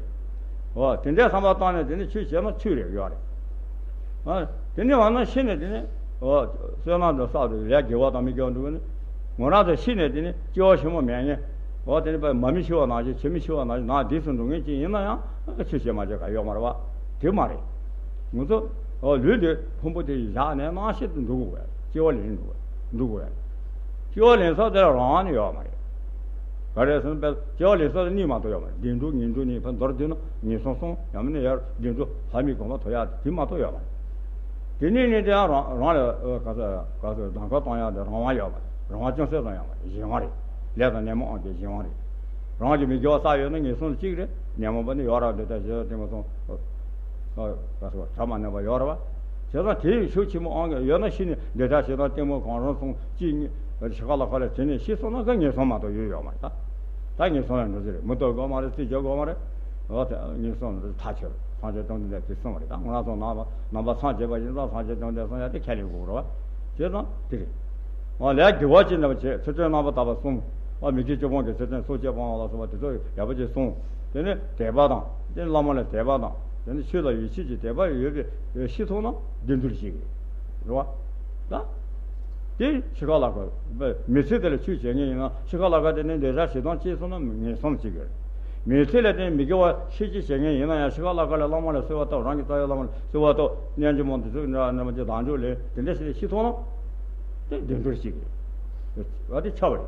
འོ་དེ་འདྲའི་བསམ་པ་བཏང་ནས་དེ་ནས་ཆོས་བྱེད་ན་ཆོས་རེད་ཡོད་རེད། ཨ་དེ་ནས་འོ་ན་ཤི་ནས་དེ་ནས་འོ་བསོད་ནམས་དང་བསགས་ཏེ་ལས་དགེ་བ་དང་མི་དགེ་བ་འགྲུབ་ནས་ངོ་རང་དུ་ཤི་ནས་དེ་ནས་སྐྱེ་བ་ཕྱི་མ་མེད་ངེས། འོ་དེ་ནི་བས་མ་མི་ཤི་བ་ནང་བཞིན་ཆུ་མི་ཤི་བ་ནང་བཞིན་ནང་བསྡད་སུ་འགྲོ་མཁན་ཅིག་ཡིན་ན་ཡང་ཆོས་བྱེད་མ་བྱེད་ག་ཡོད་མ་རེད་བ། དེ་མ་རེད། ང་ཚོ་འོ་ལུས་འདི་ཕུང་པོ་དེ་བཞག་ནས་སྣང་ཤེས་དུ་འགྲོ་དགོས་བས། སྐྱེ་བ་ལེན་འགྲོ་དགོས་འགྲོ་དགོས་བས། སྐྱེ་བ་ལེན་ས་དེ་ལ་རང་དབང་ནི་ཡོད་མ་རེད། ག་རེ་ཟེར་ན་བས་སྐྱེ་བ་ལེན་ས་དེ་གཉིས་མ་གཏོགས་ཡོད་མ་རེད། བདེ་འགྲོ་ངན་འགྲོ་གཉིས། ཕར་མདོར་བསྡུས་ན་ངན་སོང་གསུམ། ཡང་མིན་ན་ཡར་བདེ་འགྲོ་ལྷ་མིའི་གོ་འཕང་ཐོབ་ཡག་དེ་མ་གཏོགས་ཡོད་མ་རེད། དེ་ནས་ནི་དེ་ཡང་རང་རང་ལ་ག་ས་ག་ས་གདམ་ཁ་གཏོང་ཡག་དེ་རང་དབང་ཡོད་མ་རེད། རང་དབང་ཅུང་ཟད་ཙམ་ཡོད་མ་རེད། གཞན་དབང་རེད། ལས་དང་ཉོན་མོངས་དབང་གི་གཞན་དབང་རེད། རང་གི་མི་དགེ་བ་བསགས་ཡོད་ན་ངན་སོང་གཅིག་རེད། ཉོན་མོངས་པ་ནི་ཡོད་ར་འདི་ལྟར་ཞེ་སྡང་གཏི་མུག་གསུམ། ག་ས་བྱ་མ་ནུས་པ་ཡོད་ར་བ། བྱས་ཙང་དེའི་ཤུགས་ཆེན་པོ་དབང་གིས་ཡོད་ན་ཤི་ནས་འདི་ལྟར་ཞེ་སྡང་གཏི་མུག་གང་རུང་གསུམ་གཅིག་གཉིས་ཤི་ཁ་ལ་ཁ་ལ་བྱས་ནས་ཤི་སོང་ན་ག་ངན་སོང་མ་གཏོགས་ཡོད་ཡོད་མ་རེད་ད། ད་ངན་སོང་ལ་འགྲོ་རྒྱུ་རེད། མུ་སྟེགས་དགོས་མ་རེད། རྩིས་རྒྱག་དགོས་མ་རེད། འོ་ད་ངན་སོང་ལ་ཐག་ཆོད། སངས་རྒྱས་བཅོམ་ལྡན་འདས་དེ་གསུངས་པ་རེད། ད་ང་རང་ཚོ་ནང་པ་ནང་པ་སངས་རྒྱས་པ་ཡིན་ཙང་སངས་རྒྱས་བཅོམ་ལྡན་འདས་གསུངས་ཡ་དེ་ཁས་ལེན་དགོས་རེད་བ། བྱས་ཙང་དེ་རེད། འོ་ལས་དགེ་བ་ཅི་འདྲ་བ་བྱས། ཚུལ་ཁྲིམས་རྣམ་པར་དག་པ་བསྲུང་། འོ་མི་དགེ་བཅུ་སྤོང་གི་ཚུལ་ཁྲིམས་སྲོག་བཅད་སྤང་བ་ལ་སོགས་པ་དེ་ཚོ་ཡག་པོ་ཅིག་བསྲུང་། དེ་ནས་དད་པ་དང་དེ་བླ་མ་ལ་དད་པ་དང་དེ་ནས་ཆོས་ལ་ཡིད་ཆེས་ཀྱི་དད་པ་ཡོད་པའི་ཤི་ཐུབ་ན་བདེ་འགྲོར་སྐྱེ་གི་རེད་བ། ད། དེ་ཤི་ཁ་ལ་ཁ། མི་ཚེ་དེ་ལ་ཆོས་བྱེད་མཁན་ཡིན་ན་ཤི་ཁ་ལ་ཁ་དེ་ནི་འདོད་ཆགས་ཞེ་སྡང་སྐྱེས་སོང་ན་ངན་སོང་སྐྱེ་གི་རེད། མི་ཚེ་ལ་དེ་མི་དགེ་བ་ཤི་ཅི་བྱེད་མཁན་ཡིན་ན་ཡང་ཤི་ཁ་ལ་ཁ་ལ་བླ་མ་ལ་གསོལ་བ་བཏབ། རང་གི་རྩ་བའི་བླ་མ་ལ་གསོལ་བ་བཏབ། རྣལ་འབྱོར་མ་འདི་ཚོ་འདྲ་འདྲ་མ་ཅིག་བདག་འཇོག་ལས་དེ་འདྲ་ཞིག་ལ་ཤི་ཐུབ་ན་དེ་བདེ་འགྲོར་སྐྱེ་གི་རེད། ཨ་དེ་ཁྱབ་རེད།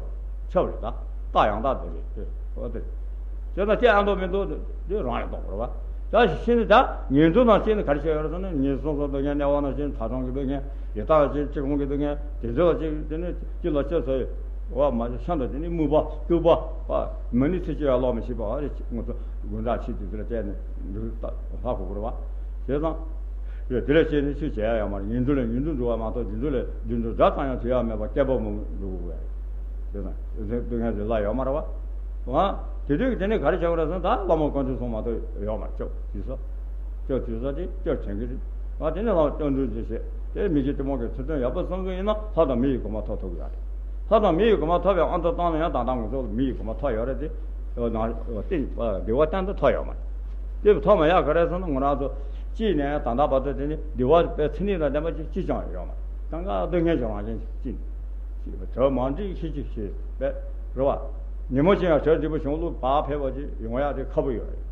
ཁྱབ་རེད་ད། རྟགས་ཡང་དག་དེ་རེད། ཨ་དེ། བྱས་ན་དེ་ཨ་མདོ་མི་འདུག་དེ་རང་ལ་རྟོགས་པ་རེད་བ། ད་ཤི་ནས་ད་ངན་འགྲོ་ནང་སྐྱེས་ནས་ག་རེ་བྱས་ཡོད་རེད་ཟེར་ན། ངན་སོང་གསུམ་སྡུག་བསྔལ། གནས་བབ་ནང་སྐྱེས་ནས་ཐ་ཚང་གི་སྡུག་བསྔལ། ཡི་དྭགས་ཀྱི་སྤྱི་ཁོང་གི་སྡུག་བསྔལ། དེ་ཚོ་ཅིག་དེ་ནས་ཅི་ལ་ཅི་བཟོ་ཡོད་བ་མ་ཤ་འདྲ། དེ་ནས་རྨུགས་པ་སྐུད་པ་བ་མི་ནི་ཚེ་གཅིག་ཡང་ལོག་མི་ཤེས་པ། ཨ་རེ་ང་ཚོ་དགུན་ཁ་ཕྱི་དུས་ཚོད་ལ་བལྟས་ནས་འདུག་ལྟ་ཧ་གོ་གི་རེད་བ། བྱས་ཙང་། དེ་ལ་བྱས་ནས་ཆོས་བྱེད་ཡ་ཡོད་མ་རེད། ངན་འགྲོ་ལས་ངན་འགྲོ་འགྲོ་བ་མ་གཏོགས་བདེ་འགྲོ་ལ་བདེ་འགྲོ་སྒྲ་ཙམ་ཡང་བྱེད་ཡ་མེད་པ་སྐྱེ་བ་མང་པོ་འགྲོ་དགོས་པ་རེད། དེ་ཙང་སྡུག་བསྔལ་དེ་ལ་ཡོད་མ་རེད་བ། ཨ། དེ་དུས་དེ་ནས་ག་རེ་བྱ་དགོས་རེད་ཟེར་ན། ད་བླ་མ་དཀོན་མཆོག་གསུམ་མ་གཏོགས་ཡོད་མ་རེད། སྐྱབས་བཅོལ་ས། སྐྱབས་བཅོལ་ས་དེ་སྐྱབས་བྱེད་ཀྱི་རེད། ཨ་དེ་ནས་བླ་མ་སྐྱབས་འགྲོ་བྱེད་བྱེད་དེ་མི་དགེ་བཅུ་སྤོང་གི་ཚུལ་ཁྲིམས་ཡག་པོ་བསྲུང་གི་ཡིན་ན་ལྷ་དང་མི་ཡི་གོ་འཕང་ཐོབ་ཐུབ་ཀྱི་ཡོད་རེད། ལྷ་དང་མི་ཡི་གོ་འཕང་ཐོབ་པའི་ཨ་མདོ་བཏང་ན་ཡང་ད་ལྟ་ང་ཚོ་མི་ཡི་གོ་འཕང་ཐོབ་ཡོད་རེད་དེ། ནང་བདེ་བ་གཏན་དུ་ཐོབ་ཡོད་མ་རེད། དེ་ཐོབ་མ་ཡག་ག་རེད་ཟེར་ན། ང་རང་ཚོ་སྐྱེས་ནས་ད་ལྟ་བར་དུ་དེ་ནི་བདེ་བ་དཔེ་ཚེ་རིང་དང་ལྡན་པ་ཅིག་ཅིས་ཀྱང་ཡོད་མ་རེད། གང་ག་སྡུག་བསྔལ་གྱི་རང་བཞིན་ཅིག་ཅིག་གྲོལ་མ་འགྲིག་ཤི་ཅིག་ཤི་བས་རེད་བ། ཉིན་མོ་ཅིག་ཡང་གྲོལ་འགྲིག་པོ་བྱུང་ལུགས་བག་ཕེབས་པ་ཅིག་ཡོང་ཡག་དེ་ཁག་པོ་ཡོད་རེད།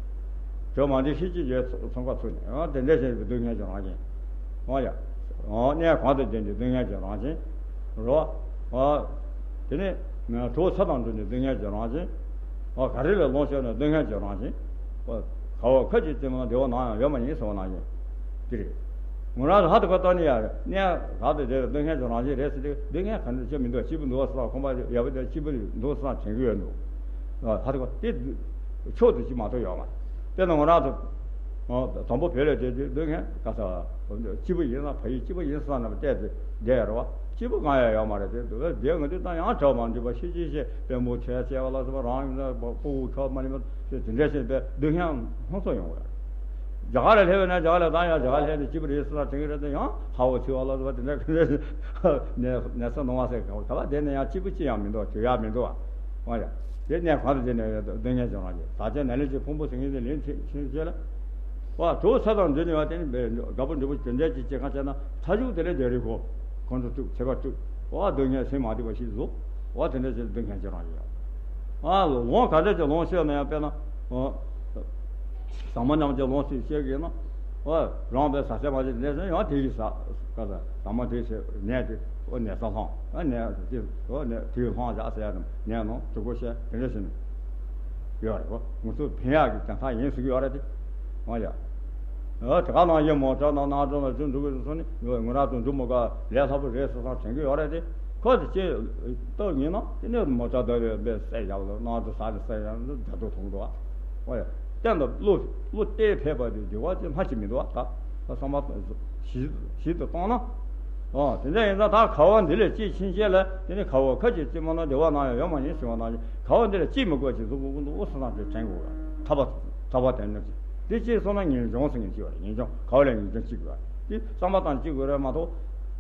གྲོལ་མ་འགྲིག་ཤི་ཅིག་ཡོད་ཚོང་ཁ་ཚུགས་ནས་ཨང་དེ་འདྲ་བྱས་པའི་སྡུག་བསྔལ་གྱི་རང་བཞིན། འོ་ཡ། འོ་གནས་གང་དུ་བྱོན་ཀྱང་སྡུག་བསྔལ་གྱི་རང་བཞིན། རེད་བ། འོ། དེ་ནས་གྲོགས་ཚེ་དང་འགྲོགས་ནས་སྡུག་བསྔལ་གྱི་རང་བཞིན། འོ་ག་རེ་ལ་ལོངས་སྤྱོད་ནས་སྡུག་བསྔལ་གྱི་རང་བཞིན། འོ་ག་བ་ཁ་ཅིག་བཙུན་མ་བདེ་བ་ནམ་ཡང་ཡོད་མ་ཡིན་ཟེར་བ་ནང་བཞིན། དེ་རེད། ང་རང་ལ་ཧ་ཏུ་ཁ་བཏང་ནས་ཡ་གནས་ག་དུ་བསྡད་སྡུག་བསྔལ་གྱི་རང་བཞིན་རེད་ཟེར་ཏེ། སྡུག་བསྔལ་ག་འདྲ་ཅི་མི་འདུག་སྐྱིད་པོ་འདུག་བསམ། ཁོམ་པ་ཡག་པོ་དེ་སྐྱིད་པོ་འདུག་བསམ་དྲན་གྱི་ཡོད་འདུག་ཧ་ཏུ་ཁ་དེ་ཕྱོགས་དེ་ཅི་མ་གཏོགས་ཡོད་མ་རེད། དཔེར་ན་ང་རང་ཚོ་དང་པོ་བོད་ལ་བསྡད་དུས་སྡུག་བསྔལ་ག་ས་སྐྱིད་པོ་ཡིན་ན་ཕ་ཡུལ་སྐྱིད་པོ་ཡིན་བསམ་ནས་བལྟས་ཏེ་བསྡད་ཡོད་རེད་བ། སྐྱིད་པོ་གང་ཡང་ཡོད་མ་རེད་དེ། དེ་བས་བསྡད་ང་དུས་ད་ཡང་གྲོགས་མ་འགྲིག་པ་ཤི་ཅི་ཤི་དཔོན་པོ་ཁྲལ་བྱས་པ་ལ་སོགས་པ་རང་ཡིན་ན་ཕྲུ་གུ་ཁྲོ་མ་ལེན་པ་དེ་འདྲ་ཞིག་པས་སྡུག་བསྔལ་ཧང་སང་ཡོང་གི་རེད། རྒྱ་གར་ལ་སླེབས་པ་ན་རྒྱ་གར་ལ་ད་ཡང་རྒྱ་གར་སླེབས་ནས་སྐྱིད་པོ་རེད་ཟེར་ན་དྲན་གྱི་རེད་དེ། ཡང་ཧ་བོ་ཚི་བ་ལ་སོགས་པ་དེ་འདྲ་གི་ནས་ནས་ས་ནོར་བ་ཟེར་ག་བ་དེ་ནས་ཡང་སྐྱིད་པོ་ཅི་ཡང་མི་འདུག་དྲན་ཡག་མི་འདུག་བ། འོ་ཡ། དེ་གནས་གང་དུ་བྱས་ནས་སྡུག་བསྔལ་གྱི་རང་བཞིན། ཟག་བཅས་ནད་ལས་སྐྱེས་ཕུང་པོ་ཟེར་མཁན་དེ་ལན་ཆེ་ཆེ་ཆེ་ལ། བ་གྲོགས་ཚེ་དང་འགྲོགས་ནས་བ་དེ་ནི་དགའ་པོ་འབྲས་བུ་དེ་འདྲ་ཅིག་སྐྱེ་གང་བྱས་ན་མཐའ་མཇུག་དེ་ལས་བསྡད་རིགས་གོ། ཁོང་ཚོ་དཀྲུག་ཚེ་ག་དཀྲུག་བ་སྡུག་བསྔལ་སེམས་མ་བདེ་བ་ཞིག་བཟོ། བ་དེ་འདྲ་ཅིག་སྡུག་བསྔལ་གྱི་རང་བཞིན། ཨ་ལོ་ལོངས་ག་འདྲ་ཅིག་ལོངས་སྤྱོད་ན་ཡང་དཔེར་ན། ཨོ། ཟ་མ་ཉམས་ཅིག་ལོངས་སྤྱོད་སྤྱོད་ཀྱི་ཡིན་ན། ཨོ། རང་དཔེ་ཟ་ཟས་མ་བྱས་ནས་ཡང་དེ་ཡི་ཟ། ག་ཟ་ཟ་མ་དེ་བྱས་ནས་དེ་ཨོ་ནས་ས་ལྷང་ཨ་ནས་དེ་ཨོ་ནས་དེ་ལྷང་བཞག་ཟེར་ཡ་དང་ནས་ནང་དུ་གོ་བཤད་དེ་འདྲ་བྱས་ནས་ཡོད་རེད་གོ། ང་ཚོ་ཕན་ཡག་གི་ཅང་ཐག་ཡིན་ཟེར་གྱི་ཡོད་རེད་དེ། ཨོ་ཡ། ཨོ་དེ་ག་ནང་ཡིན་མོ་ཊ་ནང་ནང་ཀྲོ་ལ་ཅུང་འགྲོ་གི་སོང་ནི་ང་རང་ཚོ་འགྲོ་མི་དགའ་ལས་སླ་པོ་རེད་ཟེར་སང་དྲན་གྱི་ཡོད་རེད་དེ། ཁོ་དེ་ཅི་སྟབས་ཡིན་ན་དེ་ནས་མོ་ཊ་བརྡབ་པའི་དཔེ་བསད་བཞག་ལ་ནང་དུ་ཟ་ནས་བསད་ཡང་རྒྱ་མཚོ་མཐོང་འགྲོ་བ། ཨོ་ཡ། གཏན་དུ་བློ་བློ་གཏད་ཕེབས་པ་དེ་འགྱུར་བ་ཅན་ལྷ་ཅིག་མི་འདུག་བ། ད་ད་བསམ་པ་ཞིབ་ཞིབ་ཏུ་བཏང་ན། ཨོ་དེ་འདྲ་ཡིན་ཙང་ད་ག་བ་འདི་ལས་སྐྱེས་ཕྱིན་ཆད་ལ་དེ་ནི་ག་བ་ཁ་ཅིག་ཅི་མ་ན་བདེ་བ་ནང་ཡང་ཡོད་མ་ཡིན་ཟེར་བ་ནང་བཞིན་ག་བ་འདི་ལས་སྐྱེས་མི་དགོས་ཅིག་གཟུགས་པོ་ཀུན་ཏུ་འོ་ས་སང་དེ་དྲན་དགོས་ག་ཐ་བ་ཐ་བ་དེ་ནི་དེ་སྐྱེས་སོང་ན་ངེས་འབྱུང་ཟེར་ངེས་ཅི་བ་རེད། ངེས་འབྱུང་ག་བ་ལས་ངེས་འབྱུང་སྐྱེ་དགོས་ག་དེ་བསམ་པ་དང་སྐྱེ་དགོས་རེད་མ་གཏོགས།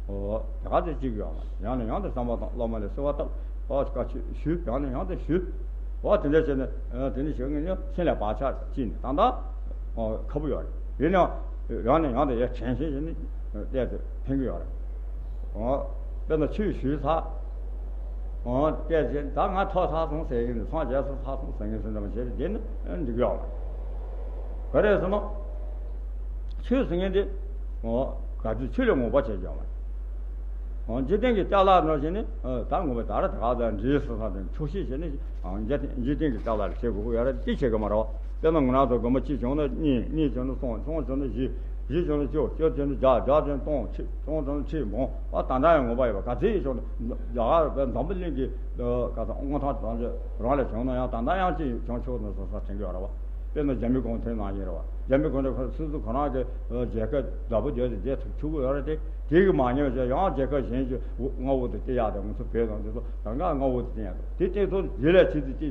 ཨོ་དེ་ག་དེ་སྐྱེ་གི་ཡོད་མ་རེད། ཡང་ནས་ཡང་དུ་བསམ་པ་དང་བླ་མ་ལ་གསོལ་བ་བཏབ། ཨོ་བཀའ་ཆོས་ཞུས། ཡང་ནས་ཡང་དུ་ཞུས། ཨོ་དེ་འདྲ་བྱས་ནས་ཨ་དེ་ནི་ཞུ་ངེས་ནི་སེམས་ལ་བག་ཆགས་སྐྱེས་ནས་ད་ལྟ་ཨོ་ཁ་པོ་ཡོད་རེད། ཡིན་ནའང་ཡང་ནས་ཡང་དུ་ཡར་དྲན་ཤེས་བྱས་ནས་བལྟས་ཏེ་ཕན་གི་ཡོད་རེད། ཨོ་དཔེར་ན་ཆོས་ཞུས་ཚར། ཨོ། སྐད་ཆ་ད་ང་ཐོབ་ཚར་སོང་ཟེར་གྱི་འདུག་སངས་རྒྱས་སོང་ཚར་སོང་ཟེར་མཁན་སུ་འདྲ་མ་བྱས་ཏེ་འདི་ནི་འགྲིག་ཡོད་མ་རེད། ག་རེ་ཟེར་ན། ཆོས་ཟེར་མཁན་དེ། ཨོ། ག་ཚོད་ཆོས་ལ་ངོ་བོ་བྱས་ཀྱང་མ་རེད། ཨོ། འཇིག་རྟེན་གྱི་ཅ་ལག་འདྲ་བྱས་ནས། ཨོ། ད་ངོ་བོ་ད་ར་ད་ག་ད་འདྲེས་སུ་ས་དང་ཆོག་ཤེས་བྱས་ནས། ཨོ། འཇིག་རྟེན་གྱི་ཅ་ལག་ལ་བྱེད་དགོས་ཀྱི་ཡོད་རེད། དེ་བྱེད་ཀྱི་མ་རེད་བ། དཔེར་ན་ང་རང་ཚོ་སྒོར་མོ་གཅིག་བྱུང་ན་གཉིས། གཉིས་བྱུང་ན་གསུམ། གསུམ་བྱུང་ན་བཞི། བཞི་བྱུང་ན་བཅུ། བཅུ་བྱུང་ན་བརྒྱ། བརྒྱ་བྱུང་ན་སྟོང་། ཁྲི། སྟོང་བྱུང་ན་ཁྲི་འབུམ། ཨ། ད་ལྟ་ཡང་ངོ་བོ་ཡོད་པ་ག་ཚོད་ཡིན་བྱུང་ན། རྒྱ་གར་བའི་འཛམ་བུ་གླིང་གི། ཨ། ག་ས་དངོས་ཐོག་རང་ལ་བྱུང་ན་ཡང་ད་ལྟ་ཡང་ཅི་བྱུང་ཆོག་ན་སོ་སོ་དྲན་གྱི་ཡོད་རེད་བ། དཔེར་ན་རྒྱ་མི་གུང་ཁྲན་ནང་བཞིན་རེད་བ། རྒྱ་མི་གུང་ཁྲན་ཁོ་སོ་སོ་ཁོ་རང་གི། ཨ། རྒྱལ་ཁབ་བདག་པོ་བརྒྱབ་སྟེ་བསྡད་ཐུབ་ཆོག་གི་ཡོད་རེད་དེ། དེ་གི་མ་ཉམས་བྱས་ཡང་རྒྱལ་ཁབ་གཞན་གྱི་མངའ་འོག་ཏུ་སྟེར་ཡག་དང་། ང་ཚོ་བོད་དང་དེ་ཚོ་ད་ག་མངའ་འོག་ཏུ་སྟེར་ཡག་དང་། དེ་སྟེར་ཐུབ་རྗེས་ལ་ཆེ་ཚེ་ཅི་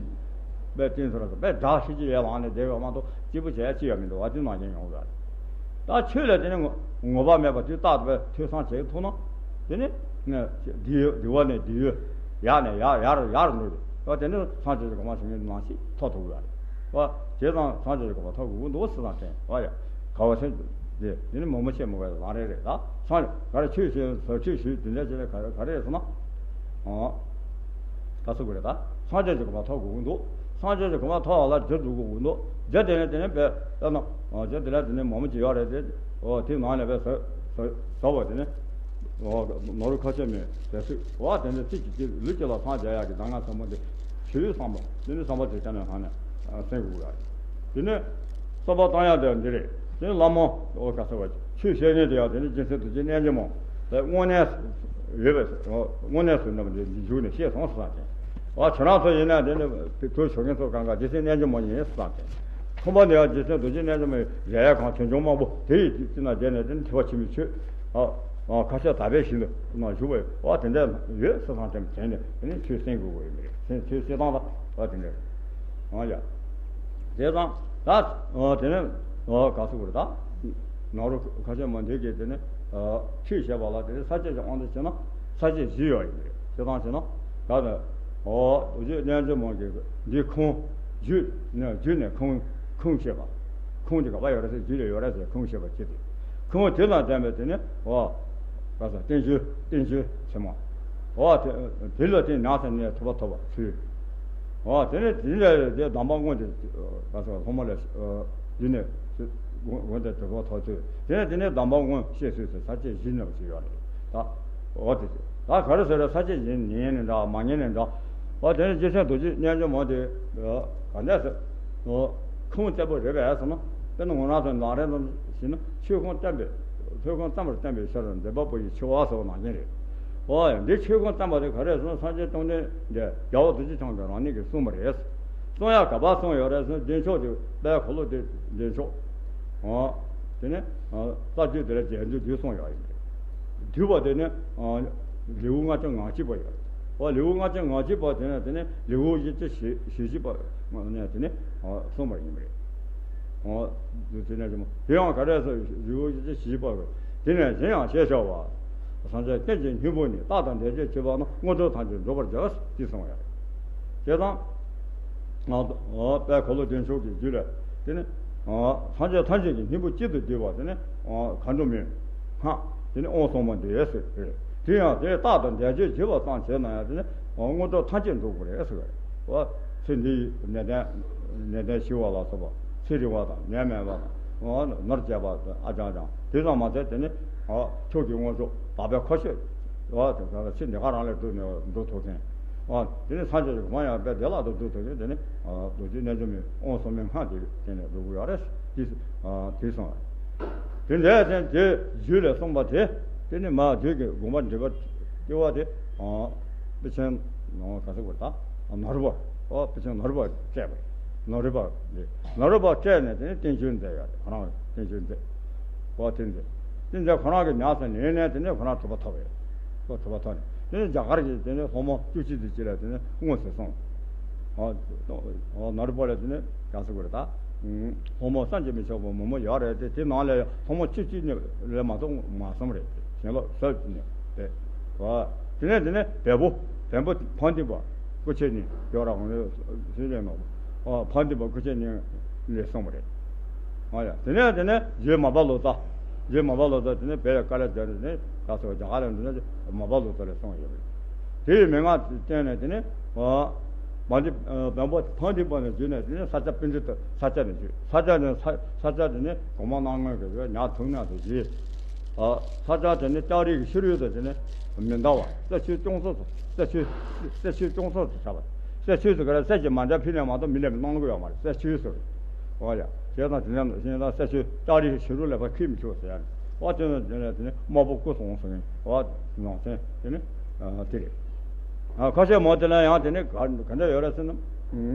དཔེ་བསྟན་ཚུལ་ལ་དཔེ་དགྲ་ཤེས་ཀྱི་ཡལ་ལངས་ནས་བསྡད་པ་མ་གཏོགས་སྐྱིད་པོ་བྱས་ཅི་ཡང་མི་འདུག་བ། དེ་ནང་བཞིན་ཡོང་གི་རེད། ད་ཆོས་ལ་དེ་ནི་ངོ་ངོ་བོ་མེད་པ་དེ་རྟག་ཏུ་ཐོས་བསམ་བྱེད་ཐུབ་ན། དེ་ནི་འདི་འདི་བ་ནས་འདི་ཡོད། ཡར་ནས་ཡར་ཡར་ཡར་འགྲོ་གི། ད་དེ་ནི་སངས་རྒྱས་ཀྱི་གོ་འཕང་ཞིག་ནང་བཞིན་ཐོབ་ཐུབ་གི་རེད། བ། བྱས་ཙང་སངས་རྒྱས་ཀྱི་གོ་འཕང་ཐོབ་དགོས་ཀྱི་འདུག་ཟེར་ཙང་དྲན་བ་ཡ། ག་བ་སེམས་དེ་དེ་ནི་མོ་མོ་ཤེས་མོ་ག་ལང་རེ་རེད། ད་སངས་ག་རེ་ཆོས་ཞུ་ཟབ་ཆོས་ཞུ་དེ་འདྲ་བྱས་ནས་ག་རེ་ག་རེ་ཟེར་ན། ཨོ། ད་སུ་ག་རེ། ད་སངས་རྒྱས་ཀྱི་གོ་འཕང་ཐོབ་དགོས་ཀྱི་འདུག་སངས་རྒྱས་ཀྱི་གོ་འཕང་ཐོབ་པ་ལ་རྒྱུ་འགྲུབ་དགོས་ཀྱི་འདུག་རྒྱུ་དེ་ནི་དེ་ནི་བས་ལྟ་ན། ཨོ། རྒྱུ་དེ་ལ་དེ་ནི་མོ་མོ་ཅིག་ཡོད་རེད་དེ། ཨོ། དེ་ནང་ནས་བས་ཟ་ཟ་ཟ་བ་དེ་ནི། ཨོ། ནོར་བུ་ཁ་ཆེ་མའི་དེ་སུ་བ་དེ་ནི་ཚིག་གཅིག་གིས་ལུས་ཀྱི་ལ་སངས་རྒྱས་ཡག་གི་གདམས་ངག་ཟབ་མོ་འདི། ཆོས་བསམ་པ་དེ་ནི་བསམ་པ་དེ་ཆ་ནས་ཧ་ནས་སེམས་དགུག་ཡག་དེ་ནི། བསམ་པ་བཏང་ཡག་དེ་འདི་རེད། དེ་ནི་བླ་མ། ཨོ། ག་ས་བ་ཆོས་བཤད་མཁན་དེ་ཡང་དེ་ནི་རྗེ་བཙུན་རྡོ་རྗེ་རྣལ་འབྱོར་མ། དེ་དངོས་གནས་ཡོད་པའི། དངོས་གནས་སུ་རྣམས་འཇུག་ནས་བཤད་སོང་ཟེར་ཙང་དེ། ཨ། ཁྱོད་རང་ཚོ་ཡིན་ན་དེ་ནི་བོད་ཆོས་མཁན་ཚོ་གང་ག་རྗེ་བཙུན་རྣལ་འབྱོར་མ་ཡིན་ཟེར་ཙང་དེ། ཁོམ་པ་འདི་ཡང་རྗེ་བཙུན་རྡོ་རྗེ་རྣལ་འབྱོར་མའི་རས་ཡལ་གང་བྱོན་བྱུང་མང་པོ་དེ་ཡི་རྩེ་ན་བསྡད་ནས་དེ་ནི་ཐེག་པ་ཆེན་པོའི་ཆོས། ཨ། ཨ། ཁ་ཤས་དག་པའི་ཞིང་དུ་ན་བཞུགས་པའི་བ་དེ་འདྲ་ཡོད་ཟེར་ཙང་དེ་དྲན་ནས་དེ་ནི་ཆོས་གསན་དགོས་ཀྱི་ཡོད་མ་རེད། ཆོས་གསན་སྟངས་ལ་བ་དེ་འདྲ། ཨ་ཡ། བྱས་ཙང་ད། ཨ། དེ་ནས། ཨ། ག་ཟེར་དགོས་རེད་ད། ནོར་བུ་ཁ་ཆེ་མ་འདི་གིས་དེ་ནས། ཨ། ཆོས་བཤད་པ་ལ་དེ་ནས་ས་བཅད་ཀྱི་དབང་དུ་བྱས་ན་ས་བཅད་བཞི་ཡོད་ཡིན་པ་རེད། བྱས་ཙང་བྱས་ན་ག་ད། ཨོ། རྡོ་རྗེ་རྣལ་འབྱོར་མ་གིས་འདི་ཁུངས། རྒྱུད་ནས་རྒྱུད་ནས་ཁུངས་ཁུངས་བཤད་པ། ཁུངས་དེ་ག་པར་ཡོད་རེད་ཟེར། རྒྱུད་ལ་ཡོད་རེད་ཟེར་ཁུངས་བཤད་པ་བྱས་ཏེ། ཁུངས་དེ་ལ་བརྟེན་པའི་དེ་ནས། ཨོ། ག་ས་བསྟན་བཅོས་བསྟན་བཅོས་ཆེན་མོ། ཨོ། དེ་དེ་ལ་བརྟེན་ནས་ནང་ས་ནས་ཐོབ་པ་ཐོབ་པ་ཚུལ། ཨོ། དེ་ནས་དེ་ནས་དེ་གདམས་པ་དངོས་དེ་ག་ས་སློབ་མ་ལ། ཨོ། འདི་ནས་དགོན་དུ་གྲུབ་པ་ཐོབ་ཚུལ། དེ་ནས་དེ་ནས་གདམས་པ་དངོས་བཤད་ཚུལ་ཟེར་ས་བཅད་བཞི་ནང་བཞིན་ཡོད་རེད་ད། ཨོ། དེ་ད་ག་རེ་ཟེར་རེད། ས་བཅད་བཞི་ཉན་ནས་འདྲ་མ་ཉན་ནས་འདྲ། ཨོ། དེ་ནས་རྗེ་བཙུན་རྡོ་རྗེ་རྣལ་འབྱོར་མ་དེ་ག་འདྲ་ཟེར། ཨོ། ཁུངས་བཙན་པོ་རེད་པས་ཟེར་ན། དཔེར་ན་ང་རང་ཚོ་ནང་རེ་ནང་བཞིན་ཆོས་ཁུངས་བཙན་པའི། ཆོས་ཁུངས་བཙན་པོར་བསྟན་པའི་ཕྱིར་འདོད་པ་པོ་ཡི་ཆེ་བ་ཟེར་བ་ནང་བཞིན་རེད། ཨོ་ཡ། འདི་ཆོས་ཁུངས་བཙན་པ་དེ་ག་རེ་ཟེར་ན། སངས་རྒྱས་བཅོམ་ལྡན་འདས་རྒྱལ་བ་རྡོ་རྗེ་འཆང་གིས་རང་ཉིད་ཀྱིས་གསུངས་པ་རེད། གསུང་ཡག་ག་པར་གསུངས་ཡོད་རེད་ཟེར་ན། བདེ་མཆོག་དེ་དཔལ་འཁོར་ལོ་བདེ་བདེ་མཆོག་ཨོ། དེ་ནས་རྩ་རྒྱུད་དེ་ལ་རྒྱས་འགྲོས་འདི་གསུངས་ཡོད་ཡིན་པ་རེད། བསྡུས་པ་དེ་ནི་ལེའུ་ལྔ་བཅུ་ང་གཅིག་པ་ཡོད་རེད། ཨོ། ལེའུ་ལྔ་བཅུ་ང་གཅིག་པ་དེ་ནས་དེ་ནས་ལེའུ་བཞི་བཅུ་ཞེ་བཞི་པ་ནས་དེ་ནས་གསུངས་པ་ཡིན་པ་རེད། ཨོ། དེ་ནས་དེ་ཡང་ག་རེ་ཟེར། ལེའུ་བཞི་བཅུ་ཞེ་བཞི་པ་རེད། དེ་ནས་གཞན་ཡང་ཞེས་བྱ་བ། སངས་རྒྱས་ཀུན་གྱི་སྙིང་པོ་ཉིད། རྟག་ཏུ་འདས་ཆོས་བྱེད་པ་ན། དངོས་གྲུབ་ཐམས་ཅད་འགྲུབ་པར་བྱ། ཅེས་གསུངས་ཡོད་རེད། བྱས་ཙང་། ཨ། ཨ། དཔལ་འཁོར་ལོ་བདེ་མཆོག་གི་རྒྱུད་ལ་དེ་ནི། ཨ། སངས་རྒྱས་ཐམས་ཅད་ཀྱི་སྙིང་པོ་གཅིག་ཏུ་བསྡུས་པ་དེ་ནི། ཨ། མཁའ་འགྲོ་མའི་སྔགས་དེ་ནི་ཨོཾ་སྭ་མ་དེ་ཟེར་རེད། དེ་ཡང་དེ་རྟག་ཏུ་འདས་ཆོས་བྱེད་པ་ཙམ་བྱས་ན་ཡང་དེ་ནི། ཨ། དངོས་གྲུབ་ཐམས་ཅད་འགྲུབ་དགོས་རེད་ཟེར་བ་རེད། ཨ། ཚེ་འདི་ཡི་ནད་ལྡན་ནད་ལྡན་ཤི་བ་ལ་སོགས་པ། ཚེ་རིང་བ་དང་ནད་མེད་པ་དང་། ཨ། ནོར་རྒྱས་པ་དང་ཨ་ཅང་ཅང་། དེ་ཙམ་མ་ཟད་དེ་ནི། ཨ། མཆོག་གི་དངོས་གྲུབ་དག་པའི་མཁོ་ཆོད། ཨ། དེ་ག་ཚེ་འདི་ག་རང་ལས་སྒྲུབ་ནས་འགྲོ་ཐུབ་མཁན། ཨ། དེ་ནི་སངས་རྒྱས་ཀྱི་གོ་འཕང་ཡང་དཔེ་བདེ་བླག་ཏུ་འགྲུབ་ཐུབ་མཁན་དེ་ནི། ཨ། རྡོ་རྗེ་རྣལ་འབྱོར་མའི་ཨོཾ་སྭ་མའི་སྔགས་དེ་དེ་ནས་འགྲུབ་ཀྱི་ཡོད་རེད། དེ། ཨ། དེ་གསུངས་པ། དེ་འདྲའི་དེ་དེ་རྒྱུད་ལས་གསུངས་པ་དེ། དེ་ནི་མ་རྒྱུད་ཀྱི་དགོངས་པ་འགྲེལ་པ་ལྟེ་བ་དེ། ཨ། དཔེ་ཆེན་ག་ཟེར་དགོས་ད། ནོར་བུ། ཨོ། དཔེ་ཆེན་ནོར་བུ་པར་སྤྲད་པ་རེད། ནོར་བུ་པ་རེད། ནོར་བུ་པར་སྤྲད་ནས་དེ་ནས་བསྟན་བཅོས་མཛད་ཡོད་རེད། ཁོ་རང་བསྟན་བཅོས་མཛད། ཨོ། དེ་མཛད། དེ་མཛད་ཁོ་རང་གི་ཉམས་སུ་ལེན་ནས་དེ་ནས་ཁོ་རང་གྲུབ་པ་ཐོབ་པ་རེད། ཁོ་གྲུབ་པ་ཐོབ་ནས་དེ་ནས་རྒྱ་གར་གྱི་དེ་ནས་སློབ་མ་བཅུ་གཅིག་དེ་གཅིག་ལ་དེ་ནས་དངོས་སུ་གསུངས། ཨོ། ཨོ། ནོར་བུ་པ་ལ་དེ་ནས་ག་ཟེར་དགོས་རེད་ད། སློབ་མ་བསམ་གྱིས་མི་ཁྱབ་པ་མང་པོ་ཡོད་རེད་དེ། དེ་ནང་ལས་སློབ་མ་བཅུ་གཅིག་ལས་མ་གཏོགས་མ་གསུངས་རེད། ཞེན་ལོག་ཟབ་ནས་བས། ཨོ། དེ་ནས་དེ་ནས་བལ་པོ། བལ་པོ་ཕ་འདུས་པ་སྐུ་མཆེད་གཉིས་ཡོད་ར། ཁོང་ཚོས་ལས་ནོར། ཨོ། ཕ་འདུས་པ་སྐུ་མཆེད་གཉིས་ལས་གསུངས་པ་རེད། ཨོ་ཡ། དེ་ནས་དེ་ནས་རྗེ་མར་པ་ལོ་ཙཱ། རྗེ་མར་པ་ལོ་ཙཱ་དེ་ནས་བལ་ཡ་ཀ་ལ་རྒྱ་རི་ནས་ག་ཟེར་རྒྱ་གར་ལ་འགྲོ་ནས་མར་པ་ལོ་ཙཱ་ལས་གསུངས་ཡོད་པ་རེད། དེ་ཡི་མན་ངག་བསྟན་ནས་དེ་ནས་བན་དེ་བན་པོ་བན་དེ་པ་ནས་བརྒྱུད་ནས་དེ་ནས་ས་སྐྱ་པཎྜི་ཏ། ས་སྐྱ་ནས་བརྒྱུད། ས་སྐྱ་ནས་ས་སྐྱ་དེ་ནས་གོང་མ་རྣམ་ལྔ་གི་ཉག་ཐུག་ན་དེ་བཞི། ས་སྐྱ་དེ་ནས་ལྕགས་རི་གི་ཕྱི་རོལ་དུ་དེ་ནས་མི་འདའ་བ། གསེར་ཆོས་སྐྱོང་ས་སུ། གསེར་ཆོས། གསེར་ཆོས་སྐྱོང་ས་སུ་བྱ་བ། གསེར་ཆོས་སུ་ག་རེ། གསེར་གྱི་མ་འདྲ་ཕུལ་ནས་མ་གཏོགས་མི་ལས་མི་གནང་གི་ཡོད་མ་རེད། གསེར་ཆོས་སུ་རེད། ཨོ་ཡ། བྱས་ཙང་དེ་ནས་གཞན་དག་གསེར་ཆོས་ལྕགས་རིའི་ཕྱི་རོལ་ལས་ཕར་འཁྱེར་མི་ཆོག་ཟེར་ཡ་རེད། ཨོ་དེ་ནས་དེ་ནས་དེ་ནས་དམར་པོ་སྐུ་སོང་ཟེར་མཁན། ཨོ་ནང་ཚན་དེ་ནས་དེ་རེད། ཁ་ཤས་མོ་དེ་ལ་ཡང་དེ་ནས་ག་ག་འདྲ་ཡོད་རེད་ཟེར་ན།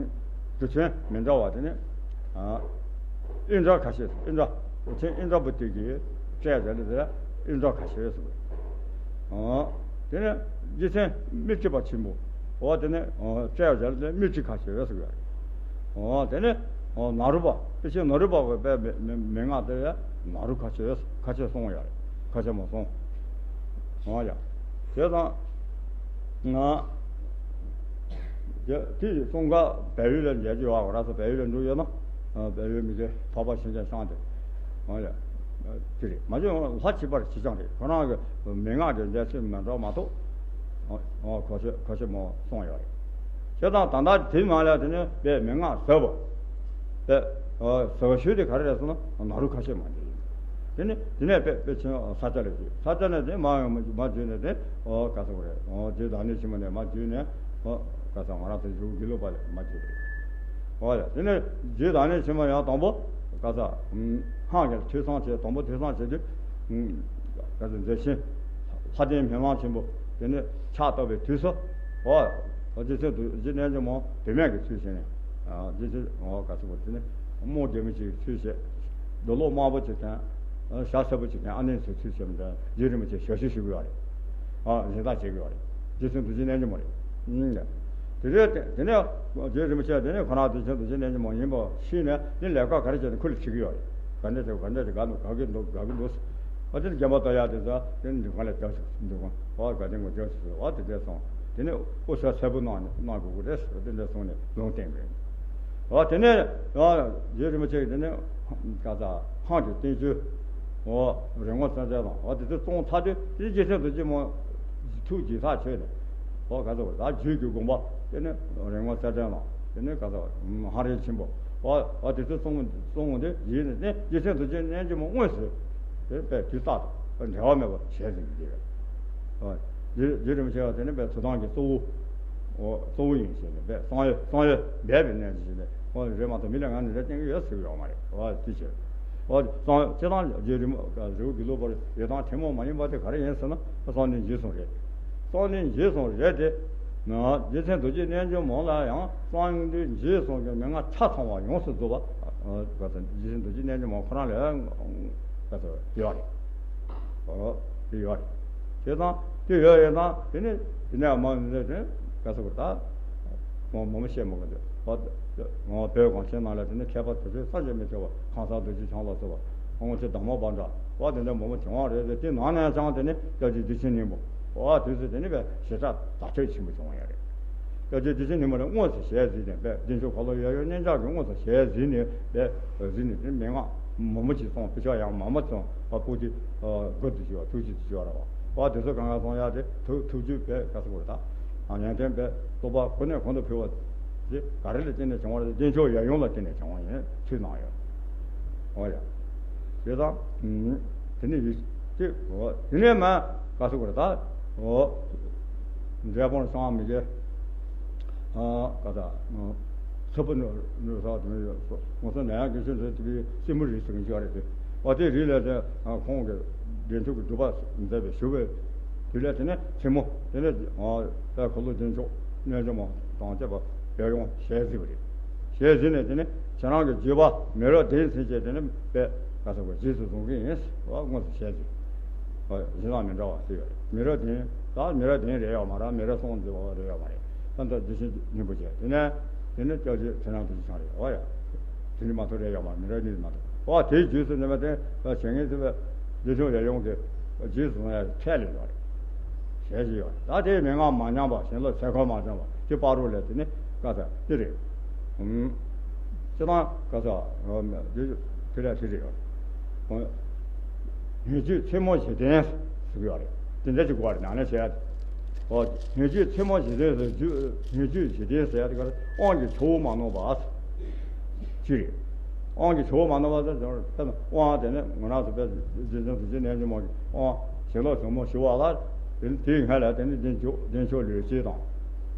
དུས་ཆེན་མི་འདྲ་བ་དེ་ནས་ཨིནྡྲ་ཁ་ཤས། ཨིནྡྲ། དུས་ཆེན་ཨིནྡྲ་བྷུ་ཏི་གི་སྤྲད་ཟེར་ལ་དེ་ཨིནྡྲ་ཁ་ཤས་ཟེར། དེ་ནས་རྗེ་བཙུན་མི་གཅིག་པ་ཆེན་པོ། འོ་དེ་ནས་སྤྲད་ཟེར་ལ་དེ་མི་གཅིག་ཁ་ཤས་ཟེར་བ་རེད། འོ་དེ་ནས་ནཱ་རོ་པ། དཔེ་ཆེན་ནཱ་རོ་པ་གི་དཔེ་མན་ངག་དེ་ཡ་ནཱ་རོ་ཁ་ཤས། ཁ་ཤས་སོང་ཡ་རེད། ཁ་ཤས་མ་སོང་། འོ་ཡ། བྱས་ཙང་ང་དེ་དེ་གསུང་སྐབས་བལ་ཡུལ་ལ་མཇལ་རྒྱུ་ཡོད་ར་སོ། བལ་ཡུལ་ལ་འགྲོ་ཡོད་ན་བལ་ཡུལ་མི་དེ་འཕགས་པ་ཤིང་ཆེན་ཤང་དེ། འོ་ཡ། དེ་རེད། མ་བྱུང་ལྷ་བྱིས་པར་ཅི་ཅང་རེད། ཁོ་རང་གི་མན་ངག་གི་འཇལ་ཚུལ་མི་འདྲ་མ་གཏོགས། ཨོ་ཁོ་ཤེས་ཁོ་ཤེས་མོ་སོང་ཡོད་རེད། བྱས་ཙང་ད་ལྟ་དེ་མ་ལ་དེ་ནས་པའི་མན་ངག་ཟབ་པོ། པའི་ཟབ་ཤོས་དེ་ག་རེ་རེད་ཟེར་ན་ནཱ་རོ་ཁ་ཤས་མ་འདི་ཡིན། དེ་ནས་དེ་ནས་པའི་པའི་ཆེན་ས་སྐྱ་ལ་བརྒྱུད། ས་སྐྱ་ནས་དེ་མ་ཡོང་མ་བརྒྱུད་ནས་དེ་ཨོ་ག་ཟེར་བ་རེད། ཨོ་རྗེ་བདག་ཉིད་ཆེན་མོ་ནས་མ་བརྒྱུད་ནས་ཨོ་ག་ཟེར་ང་རང་ཚོ་གཞུང་དགེ་ལུགས་པ་ལ་མ་བརྒྱུད་རེད། ཨོ་ཡ། དེ་ནས་རྗེ་བདག་ཉིད་ཆེན་མོ་ཡང་དང་པོ་ག་ས་སྔགས་ཀྱི་ཐོས་བསམ་བྱས། དང་པོ་ཐོས་བསམ་བྱས་དུས་ག་ས་མཛད་ཆེན་ལྷ་ལྡན་མི་མང་ཆེན་པོ་དེ་ནས་ཕྱག་བཏབ་པའི་དུས་སུ། ཨོ་རྗེ་བཙུན་རྡོ་རྗེ་རྣལ་འབྱོར་མ་བུད་མེད་ཀྱི་ཚུལ་བྱས་ནས། རྗེ་བཙུན་ཨོ་ག་ས་བོ་དེ་ནས་རྨོག་རྒྱལ་མོ་ཅིག་ཚུལ་བྱས། རྡོ་ལོག་དམར་པོ་ཅིག་དང་ཞྭ་སེར་པོ་ཅིག་དང་ཨ་ནེ་ཚོའི་ཚུལ་བྱས་མི་འདྲ། རྗེ་རིན་པོ་ཆེ་ཞབས་ཕྱི་ཞུ་གི་ཡོད་རེད། ཨ་ལེན་ཐག་བྱེད་ཀྱི་ཡོད་རེད། རྗེ་བཙུན་རྡོ་རྗེ་རྣལ་འབྱོར་མ་རེད། ཨང་། དེ་རེད། དེ་ནས་རྗེ་རིན་པོ་ཆེ་དེ་ནས་ཁོ་རང་རྡོ་རྗེ་རྡོ་རྗེ་རྣལ་འབྱོར་མ་ཡིན་པ་ཤེས་ནས་དེ་ལས་ཀ་ག་རེ་བྱས་ནས་ཁུ་ལ་བྱེད་ཀྱི་ཡོད་རེད། ག་འདྲ་བྱེད་ག་འདྲ་བྱེད་ག་འདུག་ག་གི་འདུག་ག་གི་འདུག་ཨ་དེ་ནས་རྒན་པ་ལྟ་ཡག་དེ་ཚོ་དེ་ནས་འདུག་ག་ལ་རྒྱག་ཞིག་འདུག་ག་ཨ་ག་དེ་ངོ་རྒྱག་ཞིག་ཨ་དེ་འདྲ་སོང་། དེ་ནས་དབུ་ཞྭ་སེར་པོ་གནང་གནང་དགོས་ཀྱི་རེད་ཟེར་དེ་འདྲ་སོང་ནས་ལུང་བསྟན་པ་རེད། ཨ་དེ་ནས་ཨ་རྗེ་རིན་པོ་ཆེ་གིས་དེ་ནས་ག་ས་འཕགས་པའི་བསྟན་བཅོས། ཨོ་རི་ངོ་གསལ་བྱེད་དང་། ཨོ་དེ་ཚོ་བཙོང་ཚར་དུས་དེ་རྗེ་བཙུན་རྡོ་རྗེ་མོ་ཐུགས་དགྱེས་ཐག་ཆོད་ནས། ཨོ་ག་ཚོད་ད་རྒྱུད་ཀྱི་དགོངས་པ་དེ་ནས་རི་ངོ་གསལ་བྱེད་དང་། དེ་ནས་ག་ཚོད་ཧ་རི་ཆེན་པོ། ཨོ་ཨོ་དེ་ཚོ་བཙོང་བཙོང་དེ་ཡིན་ནས་དེ་རྗེ་བཙུན་རྡོ་རྗེ་རྣལ་འབྱོར་མ་དངོས་སུ་དེ་དཔེ་དུས་རྟག་ཏུ་འབྲལ་བ་མེད་པར་ཞལ་གཟིགས་ཀྱི་རེད། ཨོ་རྗེ་རྗེ་རིན་པོ་ཆེ་བ་དེ་ནས་དཔེ་ཐུབ་དབང་གི་གཙོ་བོ། ཨོ་གཙོ་བོ་ཡིན་ཞེས་ནས་དཔེ་གསང་ཡུལ་གསང་ཡུལ་སྦས་པའི་གནས་ཀྱི་ཞིག་ནས། ཁོང་རེད་མ་གཏོགས་མི་ལ་ང་ནི་རེ་སྐྱེན་གྱི་ཡོད་ཟེར་གྱི་ཡོད་མ་རེད། འོ་དེ་བྱས། འོ་གསང་སྤྱིར་བཏང་རྗེ་རི་མོ་རི་བོ་དགེ་ལུགས་པར་ཡོད་དང་ཐུན་མོང་མ་ཡིན་པ་དེ་ག་རེ་ཡིན་ཟེར་ན་གསང་གནས་འཇིག་གསུམ་རེད། གསང་གནས་འཇིག་གསུམ་རེད་དེ། རྗེ་བཙུན་རྡོ་རྗེ་རྣལ་འབྱོར་མ་ལ་ཡང་གསང་གནས་འཇིག་གསུམ་གྱི་མན་ངག་ཆ་ཚང་བ་ཡོངས་སུ་རྫོགས་པ། རྗེ་བཙུན་རྡོ་རྗེ་རྣལ་འབྱོར་མ་ཁོ་རང་ལ་ཡང་ཡོད་རེད། ཨོ། དེ་ཡོད་རེད། དེ་དང་དེ་ཡོད་ཡོད་དང་དེ་ནས་དེ་ནས་མ་ནས་དེ་ག་ཚོད་ད། མོ་མོ་མོ་བཤད་མོ་གི་འདུག་ཨོ། ང་བོད་གངས་ཅན་ནང་ལ་དེ་ནས་མཁས་པ་དེ་ཚོས་བསམ་གྱིས་མི་ཁྱབ་པ་ཁང་གསར་རྡོ་རྗེ་འཆང་ལ་སོགས་པ་ཁོང་ཚོ་བདག་མོ་པ་འདྲ་བ་དེ་འདྲ་མོ་མོ་བྱུང་བ་རེད་དེ། དེ་ནང་ནས་ཀྱང་དེ་ནས་སྐྱབས་རྗེ་བདེ་ཆེན་སྙིང་པོ་བ་དེ་ཚོས་དེ་ནས་བས་ཞེ་དྲག་དར་ཁྱབ་ཆེན་པོ་བྱུང་བ་ཡོད་རེད། སྐྱབས་རྗེ་བདེ་ཆེན་སྙིང་པོ་ལ་དངོས་སུ་ཞལ་གཟིགས་ནས་དཔེ་བདེ་མཆོག་འཁོར་ལོ་ཡབ་ཡུམ་གཉིས་ཆར་གྱི་དངོས་སུ་ཞལ་གཟིགས་ནས་དཔེ་གཟིགས་ནས་དེ་མན་ངག་མང་པོ་ཅིག་གསུངས། དཔེ་ཆ་ཡང་མང་པོ་གསུངས། ཨ་པོ་ཏི་དགུ་ཏུ་བྱས་པ་དྲུག་ཅུ་ཏུ་བྱས་པ་རེད་བ། དེ་ཚོ་གང་ག་གསུངས་ཡག་དེ་ཐུགས་ཐུགས་རྒྱུད་དཔེ་ག་ཚོད་དགོས་ད། ཡོན་ཏན་དཔེ་རྟོགས་པ་ཀུན་ནས་གོང་དུ་འཕེལ་བ་དེ་ག་རེ་ལ་བརྟེན་ནས་བྱུང་བ་རེད། བདེ་མཆོག་ཡབ་ཡུམ་ལ་བརྟེན་ནས་བྱུང་བ་ཡིན་ཚུལ་གནང་ཡོད། འོ་ཡ། དེ་དང་། དེ་ནས་ཡུལ་དེ་འོ་དེ་ནས་མ་ག་ཚོད་དགོས་རེད་ད། འོ། འབྲས་སྤུངས་བྱང་མི་དགེ། ཨ་ག་ད། ཚ་པོ་ནུ་ནུ་ས་དུ་ནུ་ཡོད་སོ། ང་ཚོ་ནད་ཡམས་དགེ་ཆོས་འདྲ་དེ་གའི་སྲིན་མོ་རིགས་སུ་འགྱུར་བ་རེད་དེ། འོ་དེ་རིགས་ལས་དེ་ཁོང་གི་འབྲས་མཆོག་གི་སྒྲུབ་པ་མཛད་པའི་ཞུ་བའི་དུས་ལས་དེ་ནས་མཚན་མོ་དེ་ནས་ཨ་དཔལ་འཁོར་ལོ་བདེ་མཆོག་རྣལ་འབྱོར་མ་དང་བཅས་པ་ཡར་ཡོང་ཞལ་གཟིགས་པ་རེད། ཞལ་གཟིགས་ནས་དེ་ནས་ཁྱེད་རང་གི་བརྒྱུད་པ་མི་རབས་བདུན་ཟེར་བྱས་དེ་ནས་དཔེ་ག་ཚོད་དགོས་རྗེས་སུ་བཟུང་གི་ཡིན། འོ་དངོས་སུ་ཞལ་གཟིགས། ཨ་གཞན་དང་མི་འདྲ་བ་དེ་ཡོད་རེད། མི་རབས་བདུན་ད་མི་རབས་བདུན་རེད་ཡོད་མ་རེད། མི་རབས་གསུམ་འཛིན་པ་རེད་ཡོད་མ་རེད། ད་ལྟ་རྗེ་ཆེན་སྙིང་པོ་བྱས་དེ་ནས་དེ་ནས་སྐྱབས་རྗེ་ཚེ་རིང་རྡོ་རྗེ་འཆང་རེད། འོ་ཡ། དེ་ནི་མ་གཏོགས་རེད་ཡོད་མ་རེད། མི་རབས་གཉིས་མ་གཏོགས། འོ་དེའི་རྗེས་སུ་ནི་མ་དེ་བྱེད་ངེས་ཚེ་བས་རྗེ་མཆོག་ཡབ་ཡུམ་གྱི་རྗེས་སུ་བཟུང་ཡ་ཁྲལ་ལས་ཡོད་རེད། ཞལ་བཞེས་ཡོད་རེད། ད་དེའི་མན་ངག་མ་ཉམས་པ་བྱིན་རླབས་ཚེ་འཁོར་མ་བྱོན་པ་དེ་བར་དུ་ལས་དེ་ནི་བཀའ་ས་དེ་རེད། ཨུམ། སྤྱིར་བཏང་བཀའ་ས་དེ་དེ་ལས་དེ་རེད་ཡོད། ངེས་བརྗོད་མཚན་མོ་བཞི་ལྡན་ཟེར་གྱི་ཡོད་རེད། དེ་འདྲ་ཅིག་དགོས་རེད། ནང་ལས་བྱས། ཨོ། ཉེ་བརྒྱུད་ཐལ་མོ་བཞི་ལྡན་ཟེར་རྒྱུ། ཉེ་བརྒྱུད་བཞི་ལྡན་ཟེར་ཡ་དེ་ག་རེ། དབང་གི་ཆུ་བོ་མ་ནོར་བ་ཟེར་གྱི་རེད། དབང་གི་ཆུ་བོ་མ་ནོར་བ་ཟེར་དབང་དེ་ནི་ང་རང་ཚོ་དཔེ་རྗེ་བཙུན་རྡོ་རྗེ་རྣལ་འབྱོར་མ་གི་དབང་ཞིང་ལོ་ཟབ་མོ་ཞུ་བ་ལ། དེ་དེའི་སྔ་ལ་དེ་ནི་བདེ་མཆོག་བདེ་མཆོག་ལུས་སྤྱོད་དང་།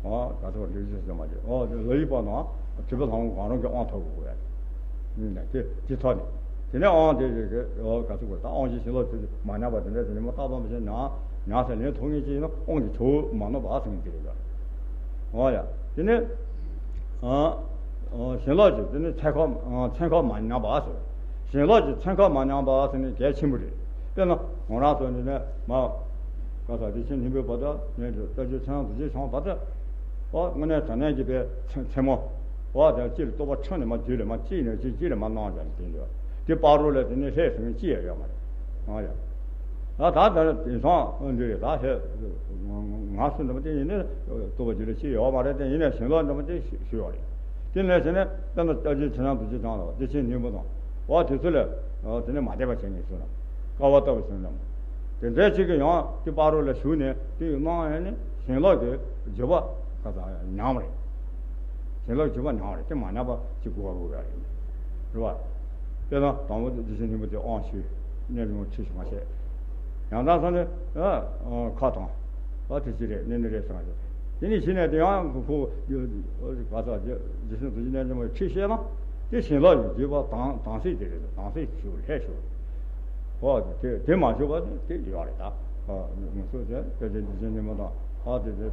ཨོ། ག་ཚོད་ལུས་སྤྱོད་ཟེར་མ་རེད། ཨོ། ལ་ཡི་པ་ན་ཐུབ་པའི་ལྷ་མོ་གང་རུང་གི་དབང་ཐོབ་དགོས་ཡ། ཨུམ། དེ་དེ་ཐོག་ནས། དེ་ནས་དབང་དེ་རེ་རེ། ཨོ། ག་ཚོད་དགོས། ད་དབང་ཞིང་ཞིང་ལོ་ཚུལ་མ་ཉམས་པ་དེ་འདྲ་དེ་ནས་མ་བརྟག་པ་མ་བྱས་ན་ཉམས་སུ་ལེན་ཐུབ་ངེས་ཅིག་ཡིན་ན། དབང་གི་ཆུ་བོ་མ་ནོར་བ་ཟེར་མཁན་དེ་རེད་ཡ། ཨོ་ཡ། དེ་ནས། ཨ། ཨ། ཞིང་ལོ་ཀྱི་དེ་ནས་ཚེ་འཁོར། ཨ། ཚེ་འཁོར་མ་ཉམས་པ་ཟེར། ཞིང་ལོ་ཀྱི་ཚེ་འཁོར་མ་ཉམས་པ་ཟེར་ནས་གལ་ཆེན་པོ་རེད། དཔེར་ན་ང་རང་ཚོ་འདི་ནས་མ། ག་ས་བདེ་ཆེན་སྙིང་པོའི་བར་དུ་ནས་ལྟ་རྒྱུ་ཚེ་རང་དུ་རྗེས་བྱུང་བར་དུ། ཨོ། དངོས་གནས་དྲང་གནས་ཀྱི་པའི་མཚན་མཚན་མོ། ཨོ། དེ་སྤྱིར་རྟོགས་པ་ཕྲ་ནས་མ་རྒྱུད་ལ་མ་གཅིག་ནས་གཅིག་གཅིག་ལ་མ་གནང་བྱ་ནས་བསྟན་འདུག་དེ་བར་རོ་ལ་དེ་ནས་ལྷས་ཟིན་གཅིག་ཡང་ཡོད་མ་རེད། ཨ་ཡ། ད་ད་ད་དེང་སང་འདི་རེད། ད་ལྷས་ང་སུ་འདྲ་མ་དེ་ཡིན་ནས་རྟོགས་པ་རྒྱུད་ལ་གཅིག་ཡོད་མ་རེད། དེ་ཡིན་ནས་ཞིང་ལོ་འདྲ་མ་དེ་ཞུ་ཡོད་རེད། དེ་ནས་བྱས་ནས་དཔེར་ན་ལྟ་རྒྱུ་ཚེ་རང་དུ་རྗེས་བྱུང་ལ་བདེ་ཆེན་སྙིང་པོ་དང་། ཨོ། དེ་ཚོ་ལ། ཨོ། དེ་ནས་མ་དད་པ་བྱས་ནས་སུ་ལ་དཀའ་བ་སྟབས་བྱུང་ལ། དེ་འདྲའི་ཅིག་གི་ཡང་དེ་བར་རོ་ལ་ཞུགས་ནས་དེ་ཡི་གནང་ཡང་ནི་ཞིང་ལོ་གི་རྒྱུད་པ་ག་ས་ཉམས་རེད། ཞིང་ལོ་རྒྱུད་པ་ཉམས་རེད། དེ་མ་ཉམས་པ་ཅིག་དགོས་པ་དགོས་ཡ་རེད། རེད་བ། དཔེར་ན་དང་པོ་རྗེ་བཙུན་སྙིང་པོ་དེ་དབང་ཞུས། རྣལ་འབྱོར་ཁྲིད་ཞུ་མ་བྱས། ཡང་དག་ས་ནི། ཨ། ཁ་དང་། ཨ། དེ་ཅི་རེད། ནི་ནི་རེད་ཟེར་མ་བྱས། དེ་ནི་གཞི་ནས་དེ་ཡང་ཁོ་ག་ས་རྗེ་བཙུན་རྡོ་རྗེ་རྣལ་འབྱོར་མའི་ཁྲིད་བཤད་ན། དེ་ཞིང་ལོ་ཡི་རྒྱུད་པ་དྭངས་དྭངས་གསལ་དེ་རེད། དྭངས་གསལ་ཞུ་ལྷས་ཞུ། ཨོ། དེ་དེ་མ་ཞུ་བ་དེ་ཡོད་རེད་ད། ཨ། ང་ཚོ་དེ་དཔེ་ཆ་འདི་བཞིན་ནི་མ་དང་། ཨ། དེ་དེ་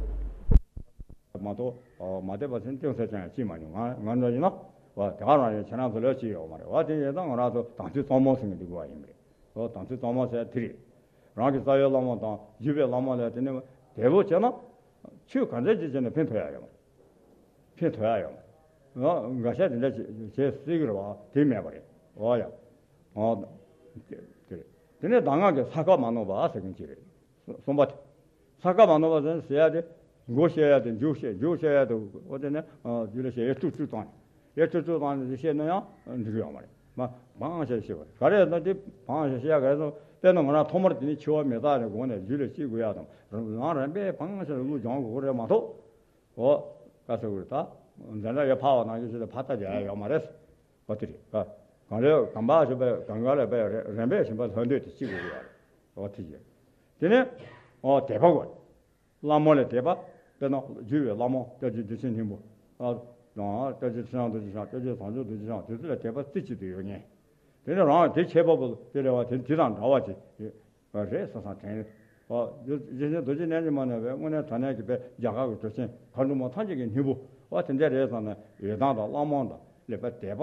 མ་གཏོགས། ཨོ། མ་དད་པ་ཟེར་ཅུང་ཟད་ཀྱང་ཡང་ཅི་མ་མྱོང་། ང་ང་འདྲ་ཡིན་ན། ཨོ། དེ་ག་རང་ཡིན། ཁྱེད་རང་ཚོ་ལོས་ཅི་ཡོད་མ་རེད། ཨོ། དེ་ཡིན་ཙང་ང་རང་ཚོ་དམ་ཚིག་གཙང་མ་ཟེར་མཁན་འདི་དགོས་པ་ཡིན་པ་རེད། ཨོ། དམ་ཚིག་གཙང་མ་ཟེར་དེ་རེད། རང་གི་རྩ་བའི་བླ་མ་དང་བརྒྱུད་པའི་བླ་མ་ལ་དེ་ནས་དད་གུས་བྱས་ན། ཆོས་ག་འདྲ་ཅིག་བྱས་ན་ཕན་ཐོགས་ཡ་ཡོད་མ་རེད། ཕན་ཐོགས་ཡ་ཡོད་མ་རེད། ཨོ། འགའ་ཤས་དེ་འདྲ་ཅིག་བྱེད་སྲིད་ཀྱི་རེད་བ། དེ་མེད་པ་རེད། ཨོ་ཡ། ཨོ། དེ་རེད། དེ་ནས་གདམས་ངག་གི་ས་བཀའ་མ་ནོར་བ་ཟེར་མཁན་ཅིག་རེད། གསུམ་པ་དེ། ས་བཀའ་མ་ནོར་བ་ཟེར་ཟེར་ཡ་དེ། མགོ་བཤད་ཡ་དེ། མཇུག་བཤད། མཇུག་བཤད་ཡ་དེ། ཨོ། དེ་ནས། ཨ། རྒྱུད་ལ་བཤད་ཡ་ཏུག་ཏུག་བཏང་ཡ། ཡ་ཏུག་ཏུག་བཏང་ནས་བཤད་ན་ཡང་འགྲིག་གི་ཡོད་མ་རེད། མ་བང་བཤད་བཤད་པ་རེད། ག་རེ་ཟེར་ན་དེ་བང་བཤད་བཤད་ཡ་ག་རེ་ཟེར་ན། དཔེར་ན་ང་རང་ཐོག་མར་དེ་ནས་འཆི་བ་མི་རྟག་ནས་དགོངས་ནས་རྒྱུད་ལ་སྐྱེ་དགོས་ཡ་དང་། རང་རང་པས་བང་བཤད་བློ་སྦྱོང་དགོས་རེད་མ་གཏོགས། ཨོ། ག་ཟེར་དགོས་རེད་ད། འཛིན་གྲྭ་ཡར་ཕར་བ་ནང་བཞིན་ཞིག་ལ་ཕར་ལྟ་བྱ་ཡ་ཡོད་མ་རེད། ཨོ། དེ་རེད། ཨ། གང་ལས་གང་འབའ་ཞིག་པས། གང་ག་ལས་པས་རེ་རན་པས་ཞིང་པ་ལྷ་འདོད་དེ་ཅི་དགོས་ཀྱི་ཡོད་རེད། ཨོ། དེ་རེད། དེ་ནས། ཨོ། དད་པ་དགོས། བླ་མ་ལ་དད་པ། དཔེར་ན་བརྒྱུད་པའི་བླ་མ་ལྟ་རྒྱུ་བདེ་ཆེན་སྙིང་པོ། ཨ། དང་། ལྟ་རྒྱུ་ཚེ་རིང་རྡོ་རྗེ་འཆང་། ལྟ་རྒྱུ་བཟང་སྤྱོད་རྡོ་རྗེ་འཆང་། དེ་ཚོ་ལ་དད་པ་རྩེ་གཅིག་ཏུ་ཡོད་མཁན། དེ་ནས་རང་དེ་ཁྱད་པར་པོ་དེ་རེད་བ། དེ་དེ་དང་འདྲ་བ་ཅིག་རེད་བསམ་བསམ་དྲན། ཨ། རྗེ་བཙུན་རྡོ་རྗེ་རྣལ་འབྱོར་མ་ནས་བས་དངོས་གནས་དྲང་གནས་ཀྱི་པའི་རྒྱ་གར་གྱི་གྲུབ་ཆེན་མཁའ་འགྲོ་མ་ཐམས་ཅད་ཀྱི་སྙིང་པོ། ཨ། དེ་འདྲ་རེད་བསམ་ནས་ཡོད་སྟངས་དང་། བླ་མ་དང་ལས་པ་དད་པ་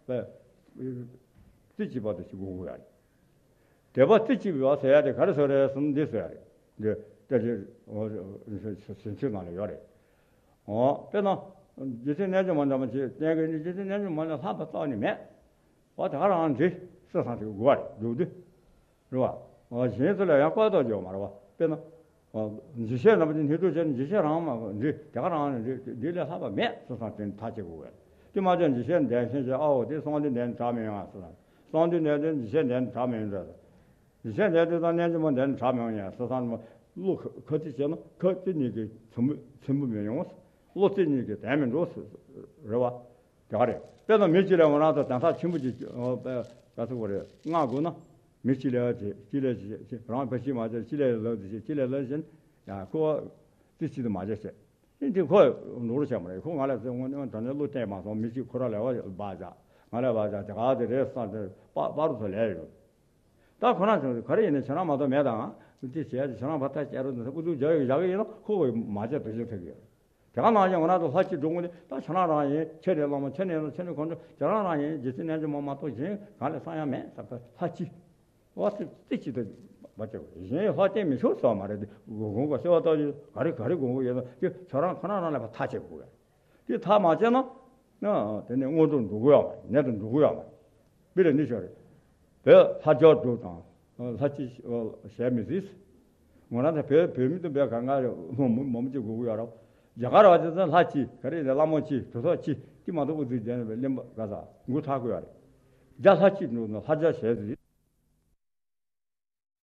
པས་རྩེ་གཅིག་པ་དུ་ཞིག་དགོས་དགོས་ཡ་རེད། དད་པ་རྩེ་གཅིག་པ་ཟེར་ཡ་དེ་ག་རེ་ཟེར་རེད་ཟེར་ན་འདི་ཟེར་ཡ་རེད། འདི་ལྟ་ཅི་ཟིན་ཚིག་ནང་ལ་ཡོད་རེད། ཨོ། དཔེར་ན་རྗེ་བཙུན་རྣལ་འབྱོར་མ་འདྲ་མ་ཅིག་བསྟེན་གི་ནི། རྗེ་བཙུན་རྣལ་འབྱོར་མ་ནས་ལྷག་པ་རྩ་བ་ནས་མེད། ཨོ། དེ་ག་རང་རེད་ཟེར་བསམ་ཅིག་དགོས་པ་རེད། འདུག་དུས། རེད་བ། ཨོ། གཞན་ཚོ་ལ་ཡང་བཀའ་རྟགས་ཡོད་མ་རེད་བ། དཔེར་ན། ཨོ། འཇིགས་བྱེད་རྣམ་པ་ཅན་སྙིང་པོ་བྱས་ནས། འཇིགས་བྱེད་རང་མ་འདི་དེ་ག་རང་རེད། འདི་ལས་ལྷག་པ་མེད་ཟེར་བསམ་དེ་ཐག་བཅད་དགོས་པ་རེད། དེ་མ་བྱས་འཇིགས་བྱེད་འདས་ཤིང་བྱས། ཨ་འོ། དེ་གསང་འདུས་འདས་ནས་དྲག་མི་ཡོང་ཨ་ཟེར། གསང་འདུས་འདས་ནས་འཇིགས་བྱེད་འདས་ནས་དྲག་མི་ཡོང་འདྲ། ཡེ་ཤེས་ལྡན་དེ་དང་རྣལ་འབྱོར་མ་ལྡན་ནི་གྲགས་མི་ཡོང་ཡ་ཟེར་ཙང་། བློ་ཁ་ཁ་ཅིག་བྱས་ན་ཁ་ཅིག་གཉིས་ཀྱིས་ཚིམ་པོ་ཚིམ་པོ་མི་ཡོང་། བློ་ཅིག་གཉིས་ཀྱིས་ལྡན་མི་འགྲོ་ཟེར་རེད་བ། དེ་ག་རེད། དཔེར་ན་མི་གཅིག་ལ་ང་རང་ཚོ་དན་རྟགས་ཆེན་པོ་ཅིག་ཨ་ག་ཚོད་གོ་རེད་མངགས་དགོས་ན། མི་གཅིག་ལ་ཅིག་གཅིག་ལ་ཅིག་ཅིག་རང་ཕར་ཅིག་མ་བྱས། གཅིག་ལ་ལབ་ཅིག་གཅིག་ལ་ལབ་བྱས་ན་ཡང་ཁོ་བ་ཅིག་ཅིག་ཏུ་མ་བྱས་བྱས། དེ་འདི་ཁོ་འགྲོ་རུ་བྱས་མ་རེད། ཁོ་ང་ལ་ཟེར་དངོས་གནས་དྲང་གནས་བློ་གཏད་མ་སོང་། མི་གཅིག་ཁོ་རང་ལ་བ་བ་བྱ། ང་ལ་བ་བྱ། དེ་ག་དེ་རེད་བསམ་སྟེ་པ་པ་རུ་ཚོ་ལས་ཡོད། ད་ཁོ་རང་ཚོ་ག་རེ་ཡིན་ན་ཁྱེད་རང་མ་གཏོགས་མེད་དང་། དེ་བྱས་ཏེ་ཁྱེད་རང་ཕར་ཐག་བཅད་རོགས་གནང་། ཨུ་ཚུགས་རྒྱག་ཡོད་བཞག་གི་ཡིན་ན་ཁོ་གིས་མ་བྱས་དོ་ཅོག་ཐུག་གི་ཡོད། དེ་ག་ནང་བཞིན་ང་རང་ཚོ་ལྷ་གཅིག་འགྲོ་དགོས་ནི། ད་ཁྱེད་རང་རང་ཡིན། ཁྱེད་རང་བླ་མ། ཁྱེད་རང་ཡིན་ན་ཁྱེད་རང་ཁོང་ཁྲོ། ཁྱེད་རང་རང་ཡིན། རྗེ་བཙུན་རྣལ་འབྱོར་མ་མ་གཏོགས་གཞན་གང་ལ་བསམ་ཡ་མེད་བསམ་པའི་ལྷ་གཅིག། འོ། དེ་རྩེ་གཅིག་ཏུ་མ་བྱེད་དགོས། གཞན་ལྷ་བསྟེན་མི་ཆོག་ཟེར་བ་མ་རེད་དེ། དགོས་དགོས་ག་ཟེར་བ་ལྟ་བུ། ག་རེ་ག་རེ་དགོས་དགོས་ཡོད་ན་དེ་ཁྱེད་རང་ཁོ་རང་རང་ལ་ཕར་ཐག་བཅད་དགོས་ཡ། དེ་ཐག་མ་བཅད་ན། ཨ། དེ་ནས་སྔོན་དུ་འགྲོ་གི་ཡོད་མ་རེད། ནད་དུ་འགྲོ་གི་ཡོད་མ་རེད། དཔེ་ལ་ནི་ཞོ་རེད། བོད་ལྷ་སྐྱོར་སྒྲུབ་དང་ལྷ་གཅིག་ཞལ་མི་གཟིགས། ང་རང་ཚོ་བོད་བོད་མི་དུ་བས་གང་ག་མོ་མོ་མོ་མོ་གཅིག་དགོས་ཀྱི་ཡོད་རེད། རྒྱ་གར་བ་ཚོ་ལྷ་གཅིག་ག་རེ་ཡིན་ན་བླ་མ་གཅིག་གྲུབ་ཐོབ་གཅིག་དེ་མ་གཏོགས་ཨུ་ཚུགས་བྱས་ནས་བས་གླེན་པ་ག་ས་མགོ་ཐག་གི་ཡོད་རེད། རྒྱ་ལྷ་གཅིག་འགྲོ་ན་ལྷ་རྒྱ་ཞལ་གཟིགས།